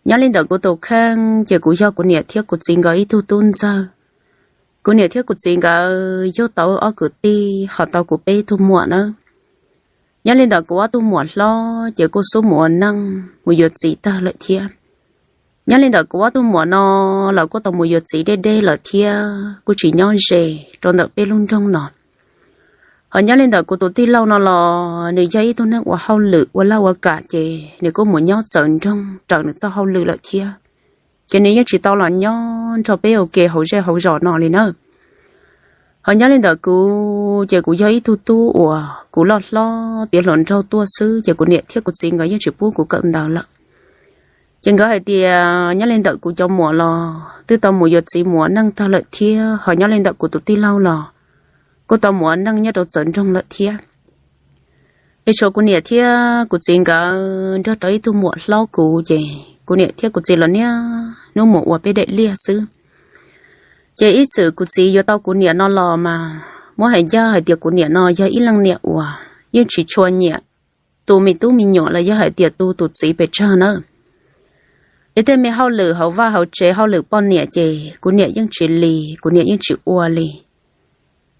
Nyob li ntawm kuv tus kheej ces kuv yog kuv niam thiab kuv txiv nkawd ib tug tub ntxawg. Kuv niam thiab kuv txiv nkawd yug tau ob kwv tij, ho tau kuv peb tug muam nawb. Nyob li ntawm kuv ob tug muam hlob ces kuj xub mus ua neej mus yuav txiv tag lawm thiab. Nyob li ntawm kuv ob tug muam no los kuj tau mus yuav txiv deb deb lawm thiab kuj tsis nyob ze rau ntawm peb lub nroog no. Ho nyob li ntawm kuv tus tij laug no los nws yog ib tug neeg ua hauj lwm ua laj ua kam ces nws kuj mus nyob txawv nroog raws nws txoj hauj lwm lawm thiab. Ces nws yeej tsis tau los nyob nrog peb ua ke hauv zej hauv zos no li na. Ho nyob li ntawm kuv ces kuv yog ib tug tub uas kuv loj hlob tiav hluas nraug tuaj xwb ces kuv niam thiab kuv txiv nkawd yeej tsis pub kuv kawm ntawv lawm. Ces nkawd hais tias nyob li ntawm kuv cov muam los twb tau mus yuav txiv mus ua neej tag lawm thiab, ho nyob li ntawm kuv tus tij laug los kuj tau mus ua neej nyob rau txawv nroog lawm thiab. Es tshuav kuv niam thiab kuv txiv nkawd nrog rau ib tug muam hlob kuv ces kuv niam thiab kuv txiv los niaj hnub mus ua peb daim liaj xwb. Ces ib txwm kuv txiv yuav tau kuv niam no los mas muab hais ncaj hais tias kuv niam no yog ib leej niam uas yeej tsis tshua nyiam tu me tub me nyuam los yog hais tias tu tus txiv pes tsawg nawb. Es tej me hauj lwm hauv vaj hauv tsev hauj lwm poj niam ces kuv niam yeej tsis li, kuv niam yeej tsis ua li.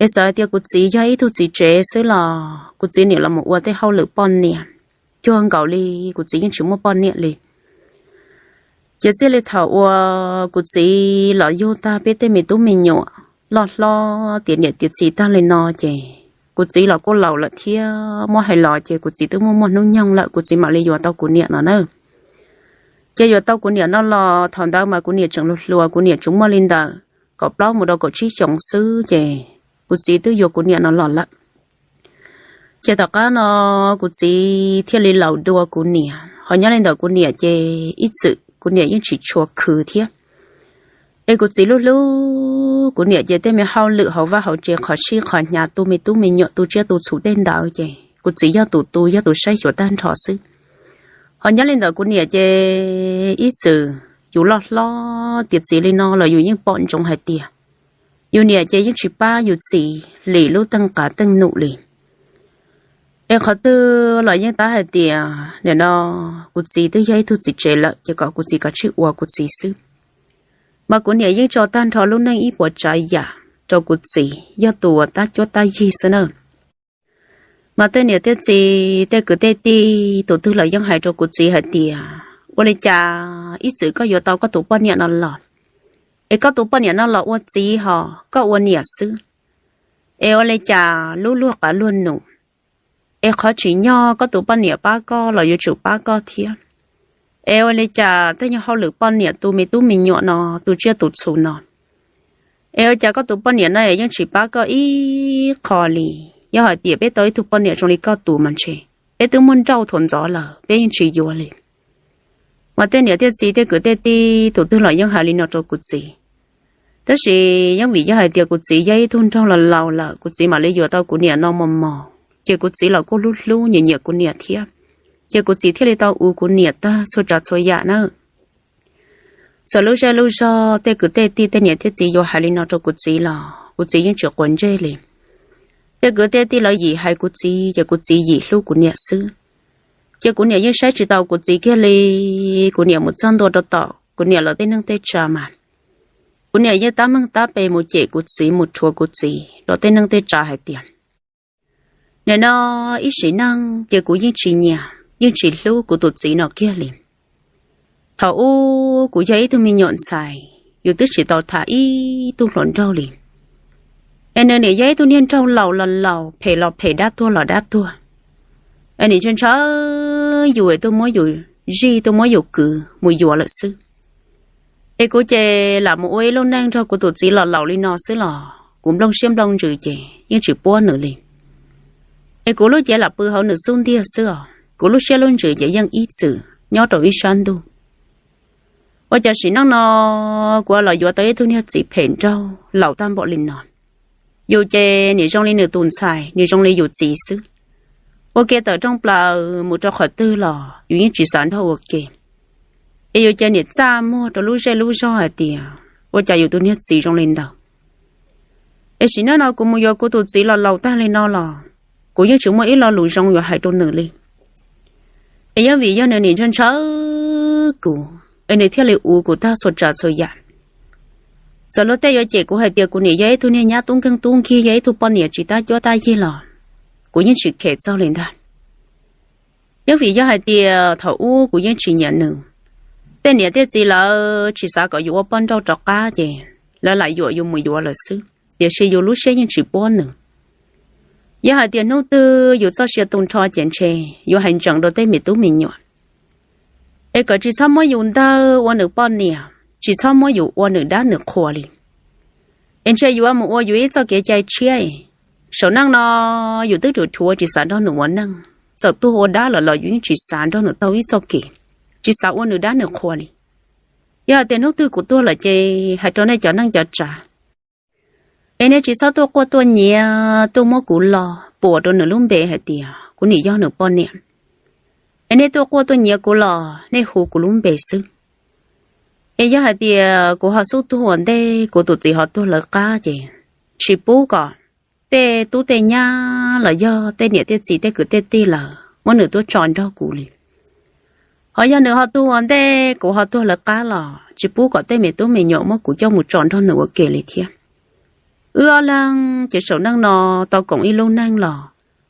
Es txawm hais tias kuv txiv yog ib tug txiv tsev xwb los kuv txiv niam los mus ua tej hauj lwm poj niam cuag nkaus li kuv txiv yeej tsis muaj poj niam li. Ces txij li thaum uas kuv txiv los yug tag peb tej me tub me nyuam loj hlob tiav niam tiav txiv tag li no ces kuv txiv los kuj laus lawm thiab, muab hais los ces kuv txiv twb muaj muaj hnub nyoog lawm kuv txiv mam li yuav tau kuv niam no na. Ces yuav tau kuv niam no los thaum ntawd mas kuv niam tseem hluas hluas, kuv niam tsuas muaj li ntawm kaum plaub mus rau kaum tsib xyoos xwb ces kuv txiv twb yuav kuv niam no los lawm. Ces tom qab no kuv txiv thiaj li laus dua kuv niam, ho nyob li ntawm kuv niam ces ib txwm kuv niam yeej tsis tshua khwv thiab. Es kuv txiv hlub hlub kuv niam ces tej me hauj lwm hauv vaj hauv tsev qhov sij qhov hnyav tu me tub me nyuam tu tsiaj tu txhu tej ntawd ces kuv txiv yog tus tu yog tus saib xyuas tag nrho xwb. Ho nyob li ntawm kuv niam ces ib txwm yus loj hlob tiav txiv li no los yus yeej pom ntsoov hais tias yus niam ces yeej tsis pab yus txiv li lub teej qav teej num li. Es qhov twg los yeej tab hais tias nim no kuv txiv twb yog ib tug txiv tsev lawm ces kom kuv txiv kav tsij ua kuv txiv xwb. Mas kuv niam yeej tso tag nrho lub neej ib puas tsav yam rau kuv txiv yog tus tab cuab tab yig xwb na. Mas tej niam tej txiv tej kwv tej tij tus twg los yeej hais rau kuv txiv hais tias ua li cas ib txwm koj yuav tau koj tus poj niam no los, es koj tus poj niam no los ua txiv ho koj ua niam xwb, es ua li cas lub luag qav luag num, es qhov tsim nyog koj tus poj niam pab koj los yuav tsum pab koj thiab. Es ua li cas tej nyuag hauj lwm poj niam tu me tub me nyuam no tu tsiaj tu txhu no, es ua cas koj tus poj niam no yeej tsis pab koj ib qho li. Yog hais tias peb tau ib tug poj niam zoo li koj tus mas ntshe peb twb muaj nrauj thaum ntxov lawm peb yeej tsis yuav li. Mas tej niam tej txiv tej kwv tej tij tus twg los yeej hais li no rau kuv txiv. Tab sis yeej vim yog hais tias kuv txiv yog ib tug nraug los laus lawm kuv txiv mam li yuav tau kuv niam no mos mos ces kuv txiv los kuj hlub hlub nyiam nyiam kuv niam thiab. Ces kuv txiv thiaj li tau ua kuv niam tag txhua tsav txhua yam na. Txawm lub zej lub zog tej kwv tej tij tej niam tej txiv yuav hais li no rau kuv txiv los kuv txiv yeej tsis quav ntsej li. Tej kwv tej tij lawv yim hais kuv txiv ces kuv txiv yim hlub kuv niam xwb. Ces kuv niam yeej saib tsis tau kuv txiv kiag li. Kuv niam mus txog ntua rau tom kuv niam lawv tej neej tej tsav mas kuv niam yeej tab meeg tab pe mus cem kuv txiv mus rhuav kuv txiv rau tej neej tej tsav hais tias nim no ib sim neej ces kuv yeej tsis nyiam yeej tsis hlub kuv tus txiv no kiag li. Thaum ub kuv yog ib tug me nyuam ntxhais yus twb tsis tau tham ib tug hluas nraug li. Es nws nim yog ib tug niag nraug laus los laus phem los phem dab tuag los dab tuag. Es nim ntshaw ntshaw yus es tuaj muab yus zij tuaj muab yus kwv mus yuav lawm xwb. Es kuv ces lam mus ua ib lub neej nrog kuv tus txiv los laus li no xwb los kuv nplooj siab nplooj ntsws ces yeej tsis puab nws li. Es kuv lub cev lam pw hauv nws xub ntiag xwb os, kuv lub siab lub ntsws ces yeej ib txwm nyob rau ib sab ntuj. Ua cas sim neej no kuv los yuav tau ib tug niag txiv phem nraug laus tag npaum li no. Yus ces nim zoo li nws tus ntxhais nim zoo li yus txiv xwb. Ua ke tawm rooj plaws mus rau qhov twg los yus yeej tsis xav nrog ua ke. Es yus ces nim txaj muag rau lub zej lub zog hais tias ua cas yus tus niag txiv zoo li ntawd. Es sim neej no kuv mus yuav kuv tus txiv los laus tag li no los kuv yeej tsis muaj ib lo lus zoo yuav hais rau nws li. Es yog vim yog nws nim ntshaw ntshaw kuv, es nws thiaj li ua kuv tag txhua tsav txhua yam. Txawm luag tej yuav cem kuv hais tias kuv niam yog ib tug niag nyab tub nkeeg tub nkig, yog ib tug poj niam tsis tab cuab tab yig los kuv yeej tsis khem txog li ntag. Yeej vim yog hais tias thaum ub kuv yeej tsis nyiam nws. Tej niam tej txiv lawv tsis xav kom yus ua poj nrauj rov qab ces lawv lam yuam yus mus yuav lawm xwb, tiam sis yus lub siab yeej tsis puab nws. Yog hais tias hnub twg yus txoj sia tu nrho ces ntshe yus hais ntsees rau tej me tub me nyuam es kom tsis txhob muab yus ntawg ua nws poj niam, tsis txhob muab yus ua nws dab nws qhua li. Es ntshe yuav mus ua yus ib txoj kev cai tshiab. Saum neej no yus twb ruam rhuav tsis xav nrog nws ua neej, txawm tuag ua dab lawm los yus yeej tsis xav nrog nws taug ib txoj kev, tsis xav ua nws dab nws qhua li. Yog hais tias hnub twg kuv tuag lawm ces hais rau nej cov neej cov tsav, es nej tsis txhob tuaj quaj tuaj nyiav tuaj muab kuv lo puas rau nws lub npe hais tias kuv nim yog nws poj niam. Es nej tuaj quaj tuaj nyiav kuv los nej hu kuv lub npe xwb. Es yog hais tias kuv ho xub tuag ua ntej, kuv tus txiv ho tuag lawv qab ces tsis pub kom tej tub tej nyab los yog tej niam tej txiv tej kwv tej tij lawv muab nws tuaj tso nrog kuv li. Ho yog nws ho tuag ua ntej kuv ho tuag lawv qab los tsis pub kom tej me tub me nyuam muab kuv coj mus tso nrog nws ua ke li thiab. Wb ob leeg ces saum neej no tau koom ib lub neej los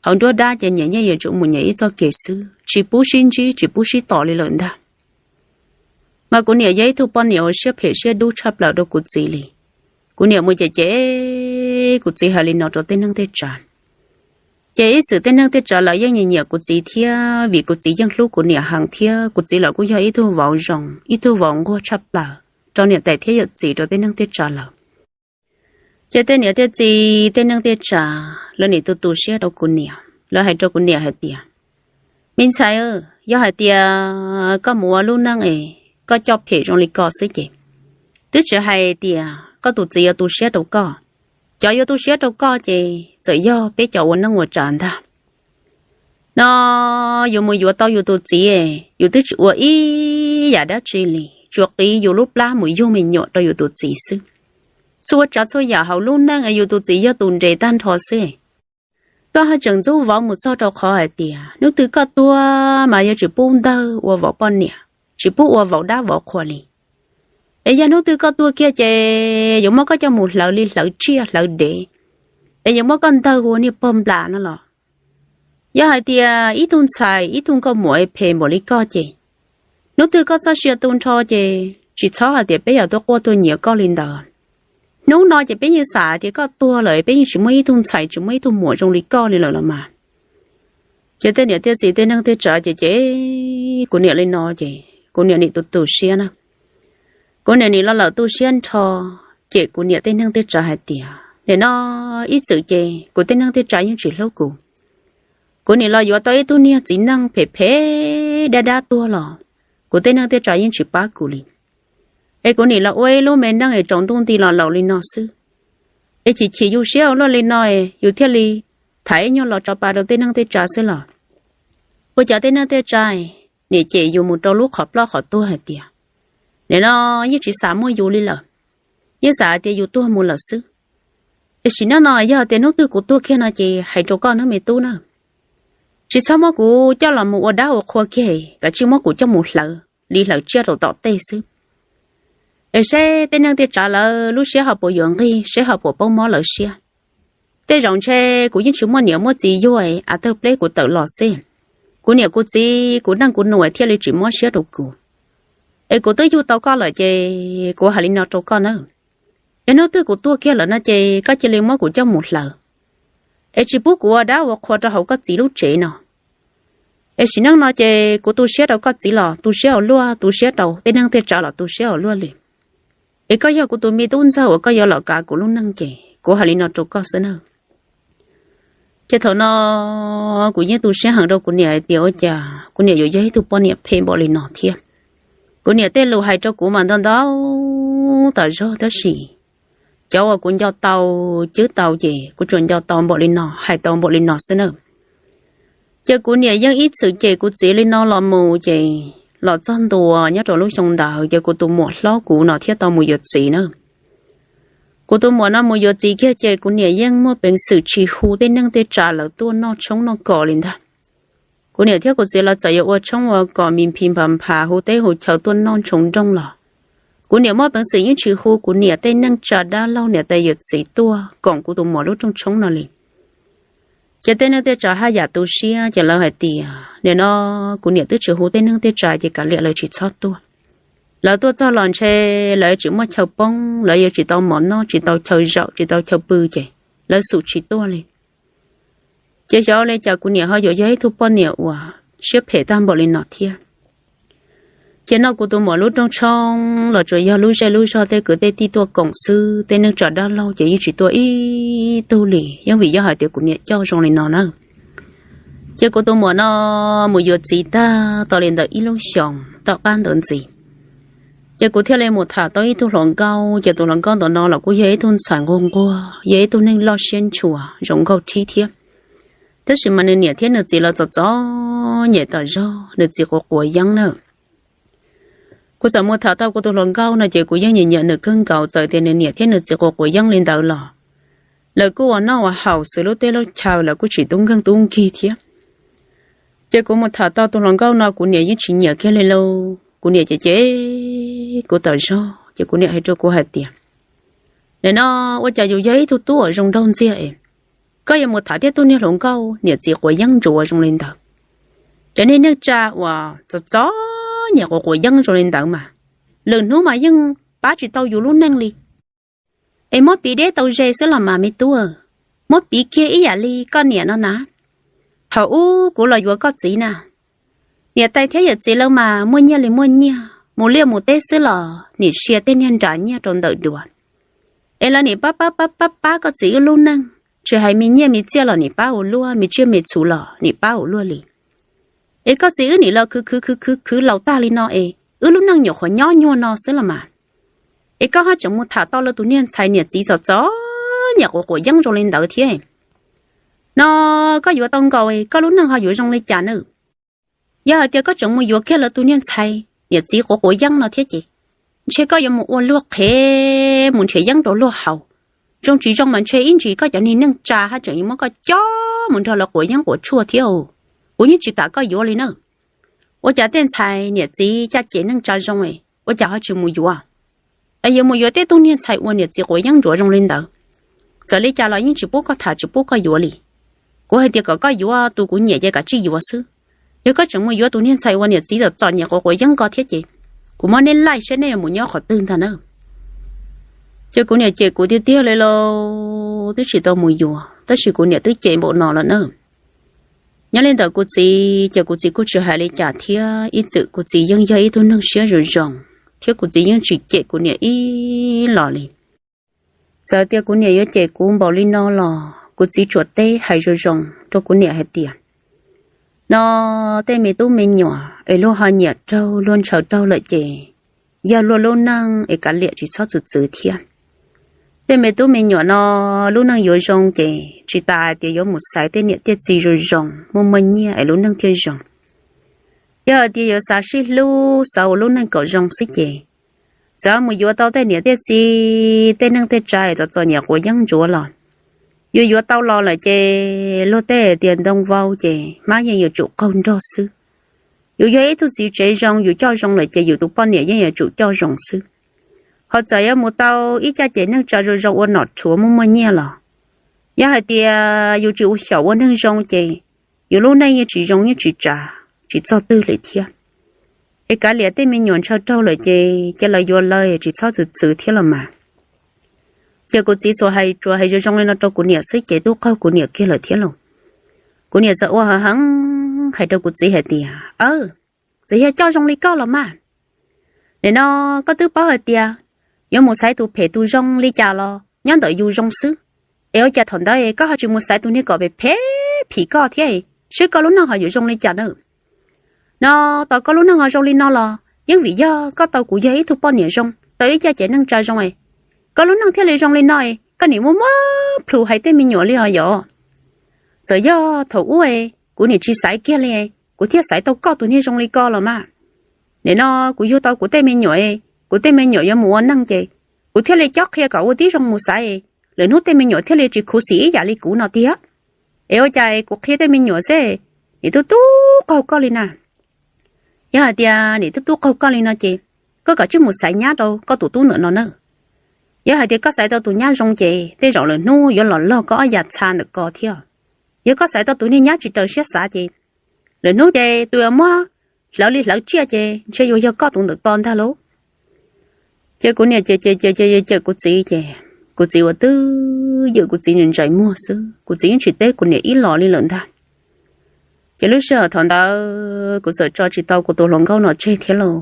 hauv nruab dab ces nyias yeej yuav tsum mus nyias ib txoj kev xwb, tsis pub sib ntsib tsis pub sib tos li lawm ntag. Mas kuv niam yog ib tug poj niam uas siab phem siab dub tshaj plaws rau kuv txiv li. Kuv niam mus ces ces kuv txiv hais li no rau tej neeg tej tsav, ces ib txwm tej neeg tej tsav lawv yeej nyiam nyiam kuv txiv thiab, vim kuv txiv yeej hlub kuv niam heev thiab kuv txiv los kuj yog ib tug vauv zoo ib tug vauv nquag tshaj plaws rau niam tais thiab yawm txiv rau tej neeg tej tsav lawm. Ces tej niam tej txiv tej neeg tej tsav lawv nim tu tu siab rau kuv niam, lawv hais rau kuv niam hais tias, me ntxhais, yog hais tias koj mus ua lub neej es koj coj phem zoo li ko xwb ces twb tsis hais tias koj tus txiv yuav tu siab rau koj. Cov yuav tu siab rau koj ces txawm yog peb cov ua neej ua tsav ntag. No yus mus yuav tau yus tus txiv, yus twb tsis ua ib yam dab tsi li, tsuas qiv yus lub plab mus yug me nyuam rau yus tus txiv xwb. Txhua tsav txhua yam hauv lub neej es yus tus txiv yog tus nres tag nrho xwb. Koj ho tseem ntxub vauv mus txog rau qhov hais tias hnub twg koj tuag mas yuav tsis pub ntawg ua vauv poj niam, tsis pub ua vauv dab vauv qhua li. Es yog hnub twg koj tuag kiag ces yuav muab koj coj mus hlawv li hlawv tsiaj hlawv dev, es yuav muab koj ntawg ua niag pog nplas no los. Yog hais tias ib tug ntxhais ib tug nkauj muam es phem npaum li koj ces hnub twg koj txoj sia tu nrho ces tsis txhob hais tias peb yuav tuaj quaj tuaj nyiav koj li ntawd. Hnub no ces peb yeej xav tias koj tuag lawm peb yeej tsis muaj ib tug ntxhais tsis muaj ib tug muam zoo li koj li lawm los mas. Ces tej niam tej txiv tej neeg tej tsav ces ces kuv niam li no ces kuv niam nim tu tu siab na. Kuv niam nim los lawm tu siab nrho, ces kuv niam tej neeg tej tsav hais tias nim no ib txwm ces kuv tej neeg tej tsav yeej tsis hlub kuv. Kuv nim los yuav tau ib tug niag txiv neej phem phem dab dab tuag los kuv tej neeg tej tsav yeej tsis pab kuv li. Es kuv nim los ua ib lub me neej es tsaus ntuj nti los laus li no xwb. Es chim chim yus siab ua luaj li no es yus thiaj li thaiv ib nyuag los tso pa rau tej neeg tej tsav xwb los. Ua cov tej neeg tej tsav nim cem yus mus rau lub qhov ploj qhov tuag hais tias nim no yeej tsis xav muaj yus li lawm, yeej xav hais tias yus tuag mus lawm xwb. Es sim neej no yog tias hnub twg kuv tuag kiag no ces hais rau koj nawb me tub na, tsis txhob muab kuv coj los mus ua dab ua qhua kiag, kav tsij muab kuv coj mus hlawv li hlawv tsiaj rau tom tej xwb. Es seb tej neeg tej tsav lawv lub siab ho puas yuav nqig, seb ho puas paub mob lawv siab. Tej zaum ntshe kuv yeej tsis muaj niam muaj txiv yuag, av tawg pleb kuv tawm los xwb. Kuv niam kuv txiv kuv neej kuv nus thiaj li tsis mob siab rau kuv. Es kuv twb yug tau koj lawm ces kuv hais li no rau koj na, yog hnub twg kuv tuag kiag lawm no ces koj cia li muab kuv coj mus hlawv, es tsis pub kuv ua dab ua qhua rau hauv koj txiv lub tsev no. Es sim neej no ces kuv tu siab rau koj txiv los tu siab ua luaj, tu siab rau tej neeg tej tsav los tu siab ua luaj li. Es koj yog kuv tus me tub ntxawg uas koj yuav los kav kuv lub neej ces kuv hais li no rau koj xwb na. Ces thaum no kuv yeej tu siab heev rau kuv niam hais tias ua cas kuv niam yuav yog ib tug poj niam phem npaum li no thiab. Kuv niam tej lus hais rau kuv mas ntau ntau tas zog tab sis cov uas kuv nco tau, cwb tau ces kuv tsuas nco tau npaum li no, hais tau npaum li no xwb na. Ces kuv niam yeej ib txwm cem kuv txiv li no los mus ces los txog ntua nyob rau lub xyoo ntawd ces kuv tus muam hlob kuv no thiaj tau mus yuav txiv na. Kuv tus muam no mus yuav txiv kiag ces kuv niam yeej muaj peev xwm tsis hu tej neeg tej tsav lawv tuaj noj tshoob noj kos li ntag. Kuv niam thiab kuv txiv lawv txawm yuav ua tshoob ua kos mis nphis nphas nphas hu teb hu chaw tuaj noj ntshoo nrooj los, kuv niam muaj peev xwm yeej tsis hu kuv niam tej neej tsa dab laug niam tais yawm txiv tuaj koom kuv tus muam lub rooj tshoob no li. Ces tej neej tej tsa haj yam tu siab ces lawv hais tias nim no kuv niam twb tsis hu tej neej tej tsa ces kav liam lawv tsis txhob tuaj. Lawv tuaj txog los ntshe lawv tsis muaj chaw poob, lawv yuav tsis tau mov noj, tsis tau chaw zaum, tsis tau chaw pw ces lawv xum tsis tuaj li. Ces xyov li cas kuv niam ho yuav yog ib tug poj niam uas siab phem tag npaum li no thiab. Ces noj kuv tus muam lub rooj tshoob los tsuas yog lub zej lub zog tej kwv tej tij tuaj koom xwb, tej neej tsa dab laug ces yeej tsis tuaj ib tug li, yeej vim yog hais tias kuv niam coj zoo li no na. Ces kuv tus muam no mus yuav txiv tag tau li ntawm ib lub xyoos tom qab ntawd ntxiv, ces kuv thiaj li mus tham tau ib tug hluas nkauj, ces tus hluas nkauj ntawm no los kuj yog ib tug ntxhais nquag nquag, yog ib tug neeg loj siab ntshua zoo nkauj thib thiab. Tab sis mas nws niam thiab nws txiv lawv txom txom nyem tas zog, nws txiv quav quav yeeb na. Kuv txawm mus tham tau kuv tus hluas nkauj no ces kuv yeej nyiam nyiam nws kawg nkaus, txawm tias nws niam thiab nws txiv quav quav yeeb li ntawd los lawv kuj ua noj ua haus xws lub teb lub chaw, lawv kuj tsis tub nkeeg tub nkig thiab. Ces kuv mus tham tau tus hluas nkauj no kuv niam yeej tsis nyiam kiag li lauj. Kuv niam ces ces kuv tas zog ces kuv niam hais rau kuv hais tias, nim no ua cas yus yog ib tug tub uas zoo nraug ntxiag es koj yuav mus tham thiab tug niag hluas nkauj niam txiv quav yeeb ntsuav zoo li ntawd. Cov niag neej tsa uas txom txom nyem quav quav yeeb zoo li ntawd mas lwm hnub mas yeej pab tsis tau yus lub neej li. Es muab piv deb tau ze xwb los mas me tub, muab piv kiag ib yam li koj niam no na. Thaum ub kuv los yuav koj txiv na, niam tais thiab yawm txiv lawv mas muaj nyiaj li muaj nyiaj, mus liaj mus teb xwb los nim sia tej niag nra nyiaj rau ntawm duav. Es lawv nim pab pab pab pab pab koj txiv wb lub neej, tsis hais me nyiaj me txiaj los nim pab ua luaj, me tsiaj me txhu los nim pab ua luaj li. Es koj txiv wb nim los khwv khwv khwv khwv khwv laus tag li no es wb lub neej nyuam qhuav nyob nyuag no xwb los mas. Es koj ho tseem mus tham tau lawv tus niag ntxhais niam txiv txom txom nyem quav quav yeeb zoo li ntawd thiab. No koj yuav tau nkaus koj lub neej ho yuav zoo li cas na? Yog hais tias koj tseem mus yuav kiag lawv tus niag ntxhais niam txiv quav quav yeeb no thiab ces ntshe koj yuav mus ua luag qhev mus nrhiav yeeb rau luag haus. Zoo tsis zoo mas ntshe ib ntsis koj cov niag neej tsa haj tseem yuav muab koj cob mus nrog lawv quav yeeb quav tshuaj thiab. Kuv yeej tsis kam koj yuav li na. Ua cas tej ntxhais niam txiv caj ces neej tsa zoo es ua cas ho tsis mus yuav? Es yuav mus yuav tej tug niag ntxhais uas niam txiv quav yeeb ntsuav zoo li ntawd. Txawm li cas los yeej tsis pub koj tham tsis pub koj yuav li. Kuv hais tias kom koj yuav tus kuv nyiam ces kav tsij yuav xwb. Yog koj tseem mus yuav tus niag ntxhais uas niam txiv txom txom nyem quav quav yeeb ko thiab ces kuv muab nej laij saib nej yuav mus nyob qhov twg ntag na. Ces kuv niam cem kuv tiag tiag li lauj, twb tsis tau mus yuav tab sis kuv niam twb cem npaum no lawm na. Nyob li ntawm kuv txiv ces kuv txiv kuj tsis hais li cas thiab, ib txwm kuv txiv yeej yog ib tug neeg siab zoo zoo, thiab kuv txiv yeej tsis cem kuv niam ib los li. Txawm tias kuv niam yuav cem kuv npaum li no los kuv txiv tsuas teb hais zoo zoo rau kuv niam hais tias, no tej me tub me nyuam es luag ho nyiam raug luag ntshaw raug lawm ces yog luag lub neej es kav liam tsis txhob txwv txwv thiab. Tej me tub me nyuam no lub neej yuav zoo ces tsis tas hais tias yuav mus xaiv tej niam tej txiv zoo zoo muaj muaj nyiaj es lub neej thiaj zoo. Yog hais tias yuav xav sib hlub xav ua lub neej kom zoo xwb ces txawm mus yuav tau tej niam tej txiv tej neej tej tsa es txom txom nyem quav yeeb ntsuav los, yus yuav tau los lawm ces luag tej tias ntoo vau ces hmab yeej yuav tsum qaug nrog xwb. Yus yog ib tug txiv tsev zoo yus coj zoo lawm ces yus tus poj niam yeej yuav tsum coj zoo xwb. Ho txawm yuav mus tau ib caj ces neej tsa zoo zoo ua nom rhuav muaj muaj nyiaj los, yog hais tias yus tsis ua xyaum ua neeg zoo ces yus lub neej yeej tsis zoo yeej tsis tsav tsis txog twg li thiab. Es kav liam tej me nyuam ntshaw raug lawm ces cia lawv yuav lawv tsis txhob txwv txwv thiab los mas. Ces kuv txiv txhua hais tsuas hais zoo zoo li no rau kuv niam xwb ces tub qaug kuv niam kiag lawm thiab lauj. Kuv niam txawm ua heev heev hais rau kuv txiv hais tias, aw, txawm yog coj zoo li koj los mas, nim no koj twb paub hais tias yuav mus xaiv tus phem tus zoo li cas los nyob ntawm yus zoo xwb. Es ua cas thaum ntawd koj ho tsis mus xaiv tus niag kom phem phem phim koj thiab, seb koj lub neej ho yuav zoo li cas na? No, tau koj lub neej ho zoo li no los yeej vim yog koj tau kuv yog ib tug poj niam zoo tau ib caj ces neej tsa zoo es koj lub neej thiaj li zoo li no es koj nim muaj muab plhus hais tej me nyuam li os yom. Txawm yog thaum ub kuv nim tsis xaiv kiag li, kuv thiaj xaiv tau koj tus niag zoo li koj los mas. Nim no kuv yug tau kuv tej me nyuam, kuv tej me nyuam yuav mus ua neej ces kuv thiaj li cob qhia kom ua tib zoo mus xaiv, lwm hnub tej me nyuam thiaj li tsis khuv xim ib yam li kuv no tiag. Es ua cas kuv qhia tej me nyuam xwb, nim tub tub qaug koj li na. Yog hais tias nim tub tub qaug koj li no ces koj kav tsij mus xaiv nyab rau koj tus tub ntawm no na. Yog hais tias koj xaiv tau tus nyab zoo ces tej zaum lwm hnub yuav los log koj ob yam txha ntawm ko thiab. Yog koj xaiv tau tus niag nyab tsis raws siab xav ces lwm hnub ces tus uas muab hlawv li hlawv tsiaj ces ntshe yuav yog koj tus ntawm ko ntag lauj. Ces kuv niam ces ces ces ces cem kuv txiv ces kuv txiv ua twb ywm, kuv txiv ntsais muag xwb, kuv txiv yeej tsis teb kuv niam ib los li lawm ntag. Ces lub sij hawm thaum ntawd kuv txawm tso tsis tau kuv tus hluas nkauj no tseg thiab lauj.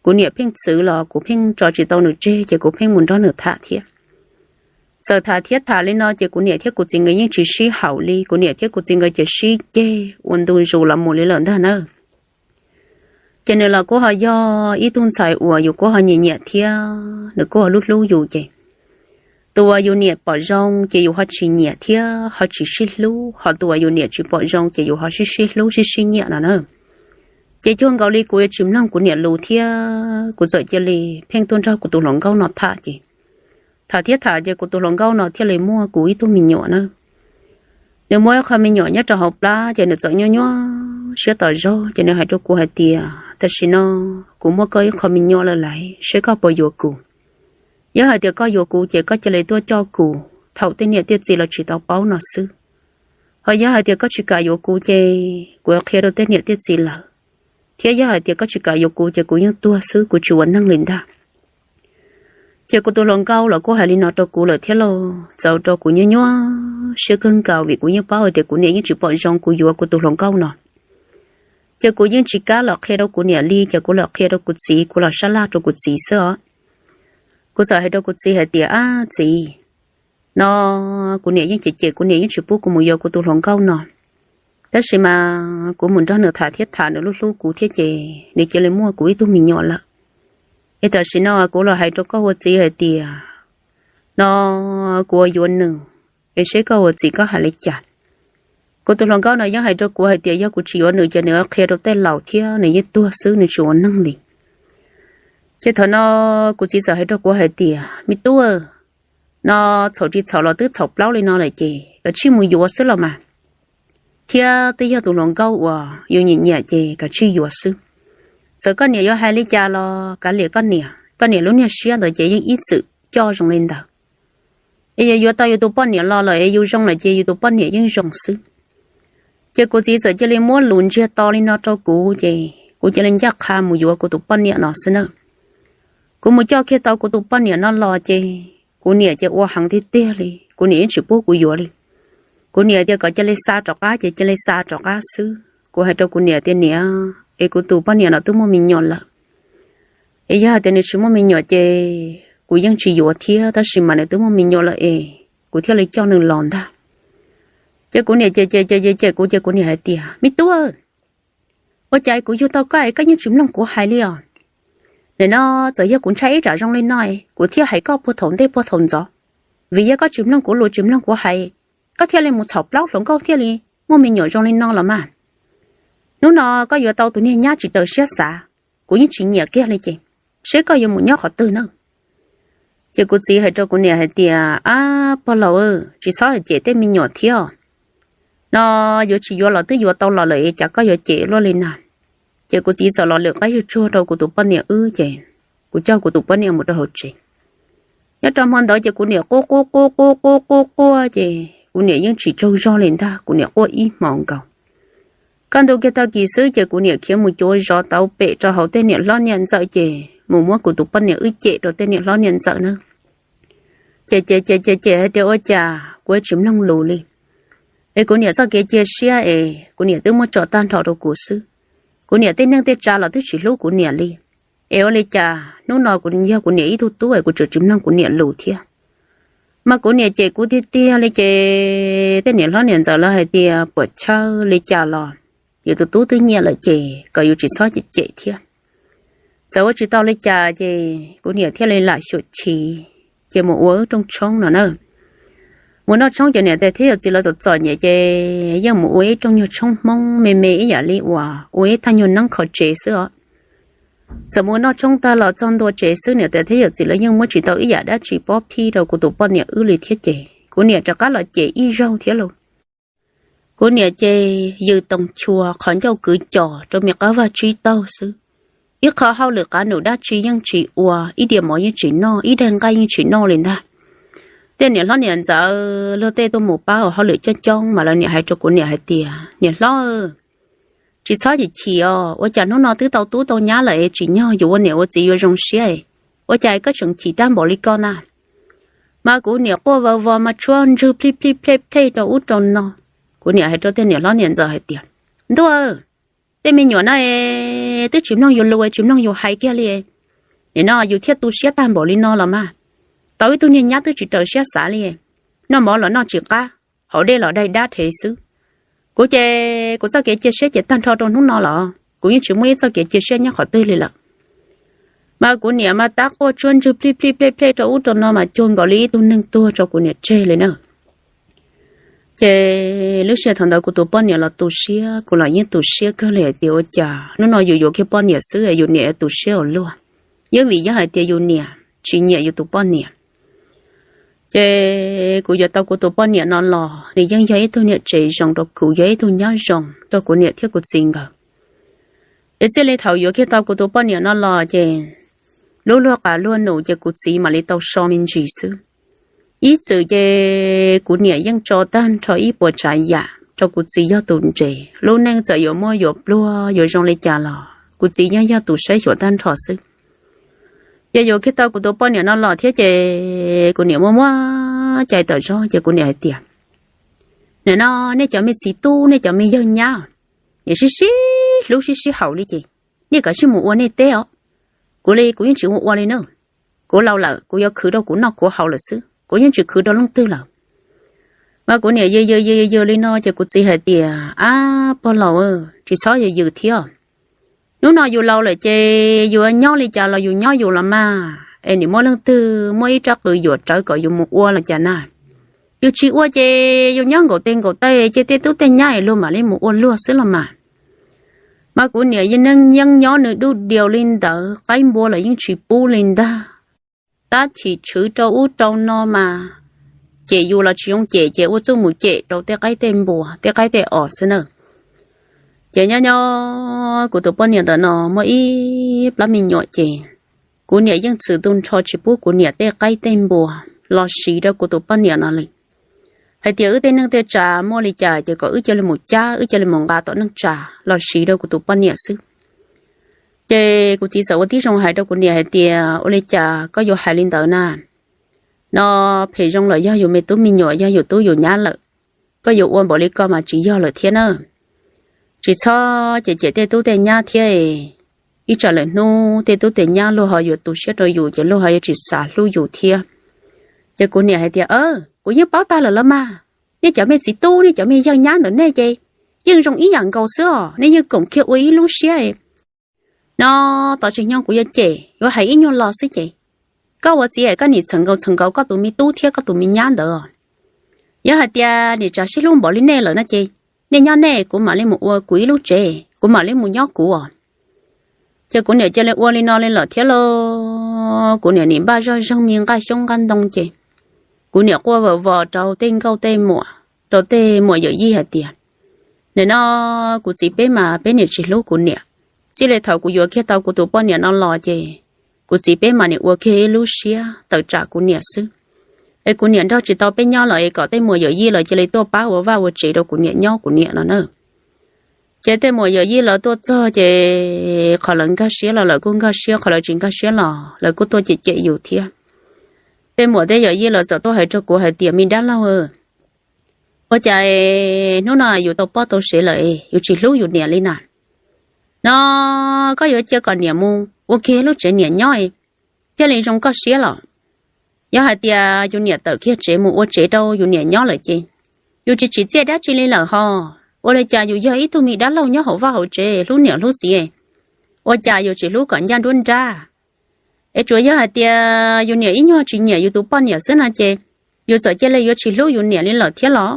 Kuv niam pheej txwv los kuv pheej tso tsis tau nws tseg ces kuv pheej mus nrog nws tham thiab. Txawm tham thiab tham li no ces kuv niam thiab kuv txiv nkawd yeej tsis sib haum li, kuv niam thiab kuv txiv nkawd ces sib ceg ua ntu zus los mus li lawm ntag na. Ces nws los kuj ho yog ib tug ntxhais uas yus kuj ho nyiam nyiam thiab nws kuj ho hlub hlub yus ces tus uas yus niam pom zoo ces yus ho tsis nyiam thiab ho tsis sib hlub, ho tus uas yus niam tsis pom zoo ces yus ho sib sib hlub sib sib nyiam no na. Ces cuag nkaus li kuv yuav tsis mloog kuv niam lus thiab kuv txawm cia li pheej tuaj nrog kuv tus hluas nkauj no tham ces tham thiab tham ces kuv tus hluas nkauj no thiaj li muaj kuv ib tug me nyuam na. Nws muaj ib qho me nyuam nyob rau hauv plab ces nws txawm nyuaj nyuaj siab tas zog ces nws hais rau kuv hais tias tam sim no kuv muaj koj ib qho me nyuam lawm lauj, seb koj puas yuav kuv. Yog hais tias koj yuav kuv ces koj cia li tuaj coj kuv thaum tej niam tej txiv los tsis tau paub no xwb. Ho yog hais tias koj tsis kam yuav kuv ces kuv yuav qhia rau tej niam tej txiv lawm, thiab yog hais tias koj tsis kam yuav kuv ces kuv yeej tuag xwb, kuv tsis ua neeg li ntag. Ces kuv tus hluas nkauj los kuj hais li no rau kuv lawm thiab lauj, txaus rau kuv nyuaj nyuaj siab kawg nkaus vim kuv yeej paub hais tias kuv niam yeej tsis pom zoo kuv yuav kuv tus hluas nkauj no. Ces kuv yeej tsis kam los qhia rau kuv niam li ces kuv los qhia rau kuv txiv, kuv los sab laj rau kuv txiv xwb os. Kuv txawm hais rau kuv txiv hais tias ab txiv, no kuv niam yeej cem cem kuv niam yeej tsis pub kuv mus yuav kuv tus hluas nkauj no, tab sis mas kuv mus nrog nws tham thiab tham nws hlub hlub kuv thiab ces nws cia li muaj kuv ib tug me nyuam lawm. Es tam sim no kuv los hais rau koj ua txiv hais tias no kuv ua yuav nws, es seb koj ua txiv koj hais li cas. Kuv tus hluas nkauj no yeej hais rau kuv hais tias yog kuv tsis yuav nws ces nws qhia rau tej laus thiab nws yeej tuag xwb, nws tsis ua neeg li. Ces thaum no kuv txiv txawm hais rau kuv hais tias me tub, no txhaum tsis txhaum los twb txhaum plaub li no lawm ces kav tsij mus yuav xwb los mas, thiab twb yog tus hluas nkauj uas yus nyiam nyiam ces kav tsij yuav xwb. Txawm koj niam yuav hais li cas los kav liam koj niam, koj niam lub niag siab ntawd ces yeej ib txwm coj zoo li ntawd. Es yog yuav tau yus tus poj niam los lawm es yus zoo lawm ces yus tus poj niam yeej zoo xwb. Ces kuv txiv txawm cia li muab lus ntsiag to li no rau kuv ces kuv cia li ncaj qha mus yuav kuv tus poj niam no xwb na. Kuv mus coj kiag tau kuv tus poj niam no los ces kuv niam ces ua heev tiag tiag li, kuv niam yeej tsis pub kuv yuav li. Kuv niam tias kom cia li xa rov qab ces cia li xa rov qab xwb. Kuv hais rau kuv niam tias niam, es kuv tus poj niam no twb muaj me nyuam lawm, es yog hais tias nws tsis muaj me nyuam ces kuv yeej tsis yuav thiab, tab sis mas nws twb muaj me nyuam lawm es kuv thiaj li coj nws los ntag. Ces kuv niam ces ces ces ces kuv ces kuv niam hais tias me tub, ua cas kuv yug tau koj es koj yeej tsis mloog kuv hais li os? Nim no txawm yog kuv ntshai ib tsam zoo li no es kuv thiaj hais koj puag thaum ntej puag thaum ntxov, vim yog koj tsis mloog kuv lus tsis mloog kuv hais, koj thiaj li mus txhaum plaub hluas nkauj thiaj li muaj me nyuam zoo li no los mas. Hnub no koj yuav tau tus niag nyab tsis raws siab xav, kuv yeej tsis nyiam kiag li ces seb koj yuav mus nyob qhov twg na. Ces kuv txiv hais rau kuv niam hais tias ab pog laus, tsis txhob cem tej me nyuam thiab, no yuav tsis yuav los twb yuav tau los lawm es cas koj yuav cem luaj li na. Ces kuv txiv txawm los lwm qaib zuj tsuag rau kuv tus poj niam wb ces kuv coj kuv tus poj niam mus rau hauv tsev. Nyob rau hmo ntawd ces kuv niam quaj quaj quaj quaj quaj quaj quaj ces kuv niam yeej tsis tsaug zog li ntag, kuv niam quaj ib hmos nkaus. Kaj ntug kiag tag kis xwb ces kuv niam khiav mus cuav zov tau pem rau hauv tej niam hlob niam ntxawm ces mus muab kuv tus poj niam wb cem rau tej niam hlob niam ntxawm na. Ces ces ces ces ces hais tias ua cas kuv tsis mloog lus li, es kuv niam txoj kev cia siab es kuv niam twb muab tso tag nrho rau kuv xwb. Kuv niam tej neej tej tsa los twb tsis hlub kuv niam li, es ua li cas hnub no kuv yog kuv niam ib tug tub es kuv tseem tsis mloog kuv niam lus thiab. Mas kuv niam cem kuv tiag tiag li ces tej niam hlob niam ntxawm lawv hais tias puam chawj li cas los yus tus tub twb nyiam lawm ces kom yus tsis txhob cem cem thiab. Txawm ua tsis tau li cas ces kuv niam thiaj li lam xyuam chim ces mus ua wb rooj tshoob no na. Mus noj tshoob ces niam tais thiab yawm txiv lawv txom txom nyem ces yeej mus ua ib rooj nyuag tshoob Hmoob me me ib yam li uas ua ib thaj nyuag neeb kho tsev xwb os. Txawm mus noj tshoob tag los txog ntua tsev xwb niam tais thiab yawm txiv lawv yeej muab tsis tau ib yam dab tsi pob phij rau kuv tus poj niam wb li thiab ces kuv niam rov qab los cem ib zaug thiab lauj. Kuv niam ces yws toos chua qhov ncauj kwv cos rau me qab vaj tsib taug xwb. Ib qho hauj lwm qav num dab tsi yeej tsis ua, ib diav mov yeej tsis noj, ib daig nqaij yeej tsis noj li ntag. Tej niam hlob niam ntxawm luag tej tuaj mus pab ua hauj lwm coob coob mas lawv niam hais rau kuv niam hais tias, Niam hlob, tsis txhob chim chim os, ua cas hnub no twb tau tub tau nyab lawm es tsim nyog yus ua niam ua txiv yuav zoo siab, ua cas koj tseem chim tag npaum li ko na? Mas kuv niam quaj vau vos mas tshuab ntswg plij plij plej plej rau ub rau no. Kuv niam hais rau tej niam hlob niam ntxawm hais tias, Ntuj, tej me nyuam no twb tsis mloog yus lus, tsis mloog yus hais kiag li. Nim no yus thiaj tu siab tag npaum li no los mas, tau ib tug niag nyab twb tsis raws siab xav li. Noj mov los noj tsis qab, haus dej los dai dab rhe xwb. Kuv ces kuv txoj kev cia siab ces tag nrho rau hnub no los kuv yeej tsis muaj ib txoj kev cia siab nyob qhov twg li lawm. Mas kuv niam mas tab quaj tshuab ntswg plij plij plej plej rau ub rau no mas cuag nkaus li ib tug neeg tuag tso kuv niam tseg li na. Ces lub sij hawm thaum ntawd kuv tus poj niam los tu siab, kuv los yeej tu siab kawg li hais tias ua cas hnub no yus yuav kiag poj niam xwb es yus niam yuav tu siab ua luaj. Yeej vim yog hais tias yus niam tsis nyiam yus tus poj niam. Ces kuv yuav tau kuv tus poj niam no los nws yeej yog ib tug niam tsev zoo rau kuv, yog ib tug nyab zoo rau kuv niam thiab kuv txiv nkawd. Es txij li thaum yuav kiag tau kuv tus poj niam no los ces lub luag qav luag num ces kuv txiv mam li tau so me ntsis xwb. Ib txwm ces kuv niam yeej tso tag nrho ib puas tsav yam rau kuv txiv yog tus nres, lub neej txawm yuav muaj yuav pluag yuav zoo li cas los kuv txiv yeej yog tus saib xyuas tag nrho xwb. Ces yuav kiag tau kuv tus poj niam no los thiab ces kuv niam muaj muab cai tawm zog ces kuv niam hais tias, Nim no nej cov me txiv tub, nej cov me yawg nyab, niam sib sib hlub sib sib haum li ces nej kav tsij mus ua nej teb os. Kuv li kuv yeej tsis ua ua li na. Kuv laus lawm, kuv yuav khwv rau kuv noj kuv haus lawm xwb, kuv yeej tsis khwv rau leej twg lawm. Mas kuv niam yws yws yws yws li no ces kuv txiv hais tias, Ab pog laus, tsis txhob yws yws thiab. Hnub no yus laus lawm ces yus nyob li cas los yus nyob yus los mas, es nim muaj leej twg muaj ib rab qws yuam rawv kom yus mus ua los cas na? Yus tsis ua ces yus nyob nkaum tes nkaum taw ces tej tub tej nyab es luag mam li mus ua luag xwb los mas. Mas kuv niam yeej neej yeeb nyob nws duj diaus li ntawd, qaib npua los yeej tsis pub li ntag. Tab chim tshwv rau ub rau no mas, cem yus los tsis zoo cem ces ua txuj mus cem rau tej qaib tej npua tej qaib tej os xwb na. Ces nyob nyob kuv tus poj niam ntawm no muaj ib plab me nyuam ces kuv niam yeej txwm tu nrho tsis pub kuv niam tej qaib tej npua los siv rau kuv tus poj niam no li. Hais tias wb tej neej tej tsa muaj li cas ces kom wb cia li mus cab, wb cia li mus nqa tom neej tsa los siv rau kuv tus poj niam xwb. Ces kuv txiv txawm ua tib zoo hais rau kuv niam hais tias, Ua li cas koj yuav hais li ntawd na? No phem zoo los yog yus me tub me nyuam, yog yus tub yus nyab lawm, koj yuav ua npaum li ko mas tsis yog lawm thiab na. Tsis txhob cem cem tej tub tej nyab thiab. Ib tsam lawm hnub tej tub tej nyab luag ho yuav tu siab rau yus ces luag ho yuav tsis xav hlub yus thiab. Ces kuv niam hais tias, Kuv yeej paub tag lawm los mas, nej cov me txiv tub, nej cov me yawg nyab ntawm nej ces yeej zoo ib yam nkaus xwb os, nej yeej koom kiag ua ib lub siab. No tom tsis nyoog kuv yuav cem yuav hais ib nyuag lo xwb ces, koj ua txiv es koj nim txheem nkaus txheem nkaus koj tus me tub thiab koj tus me nyab ntawd. Yog hais tias nim tsam sib hlub npaum li nej lawm no ces, nej nyob nej, kuv mam li mus ua kuv ib lub tsev, kuv mam li mus nyob kuv os. Ces kuv niam cia li ua li no li lawm thiab lauj. Kuv niam nim npaj zoj zeeg me nqaij xyoob nqaij ntoo ces kuv niam quaj vawm vos rau tej nkauj tej muam, rau tej muam yawm yij hais tias, Nim no kuv txiv peb mas peb niam tsis hlub kuv niam. Txij li thaum kuv yuav kiag tau kuv tus poj niam no los ces kuv txiv peb mas nim ua kiag ib lub siab tawm tsam kuv niam xwb. Es kuv niam nrog tsis tau peb nyob lawm es kom tej muam yawm yij lawv cia li tuaj pab ua vaj ua tsev rau kuv niam nyob kuv niam no na. Ces tej muam yawm yij lawv tuaj txog ces qhov lawv nkag siab los lawv kuj nkag siab, qhov lawv tsis nkag siab los lawv kuj tuaj cem cem yus thiab. Tej muam tej yawm yij lawv txawm tuaj hais rau kuv hais tias, Me dab laug, ua cas hnub no yus tau poj tau sev lawm yus tsis hlub yus niam li na? No koj yuav cia kom niam mus ua kiag lub tsev niam nyob thiaj li zoo koj siab los? Yog hais tias yus niam tawm kiag tsev mus ua tsev rau yus niam nyob lawm ces yus tsis tsim txiaj dab tsi li lawm ho. Ua li cas yus yog ib tug me dab laug nyob hauv vaj hauv tsev hlub niam hlub txiv, ua cas yus tsis hlub kom ncaj nruab nrab? Es tsuas yog hais tias yus niam ib nyuag tsis nyiam yus tus poj niam xwb no ces yus txawm cia li yuav tsis hlub yus niam li lawm thiab los?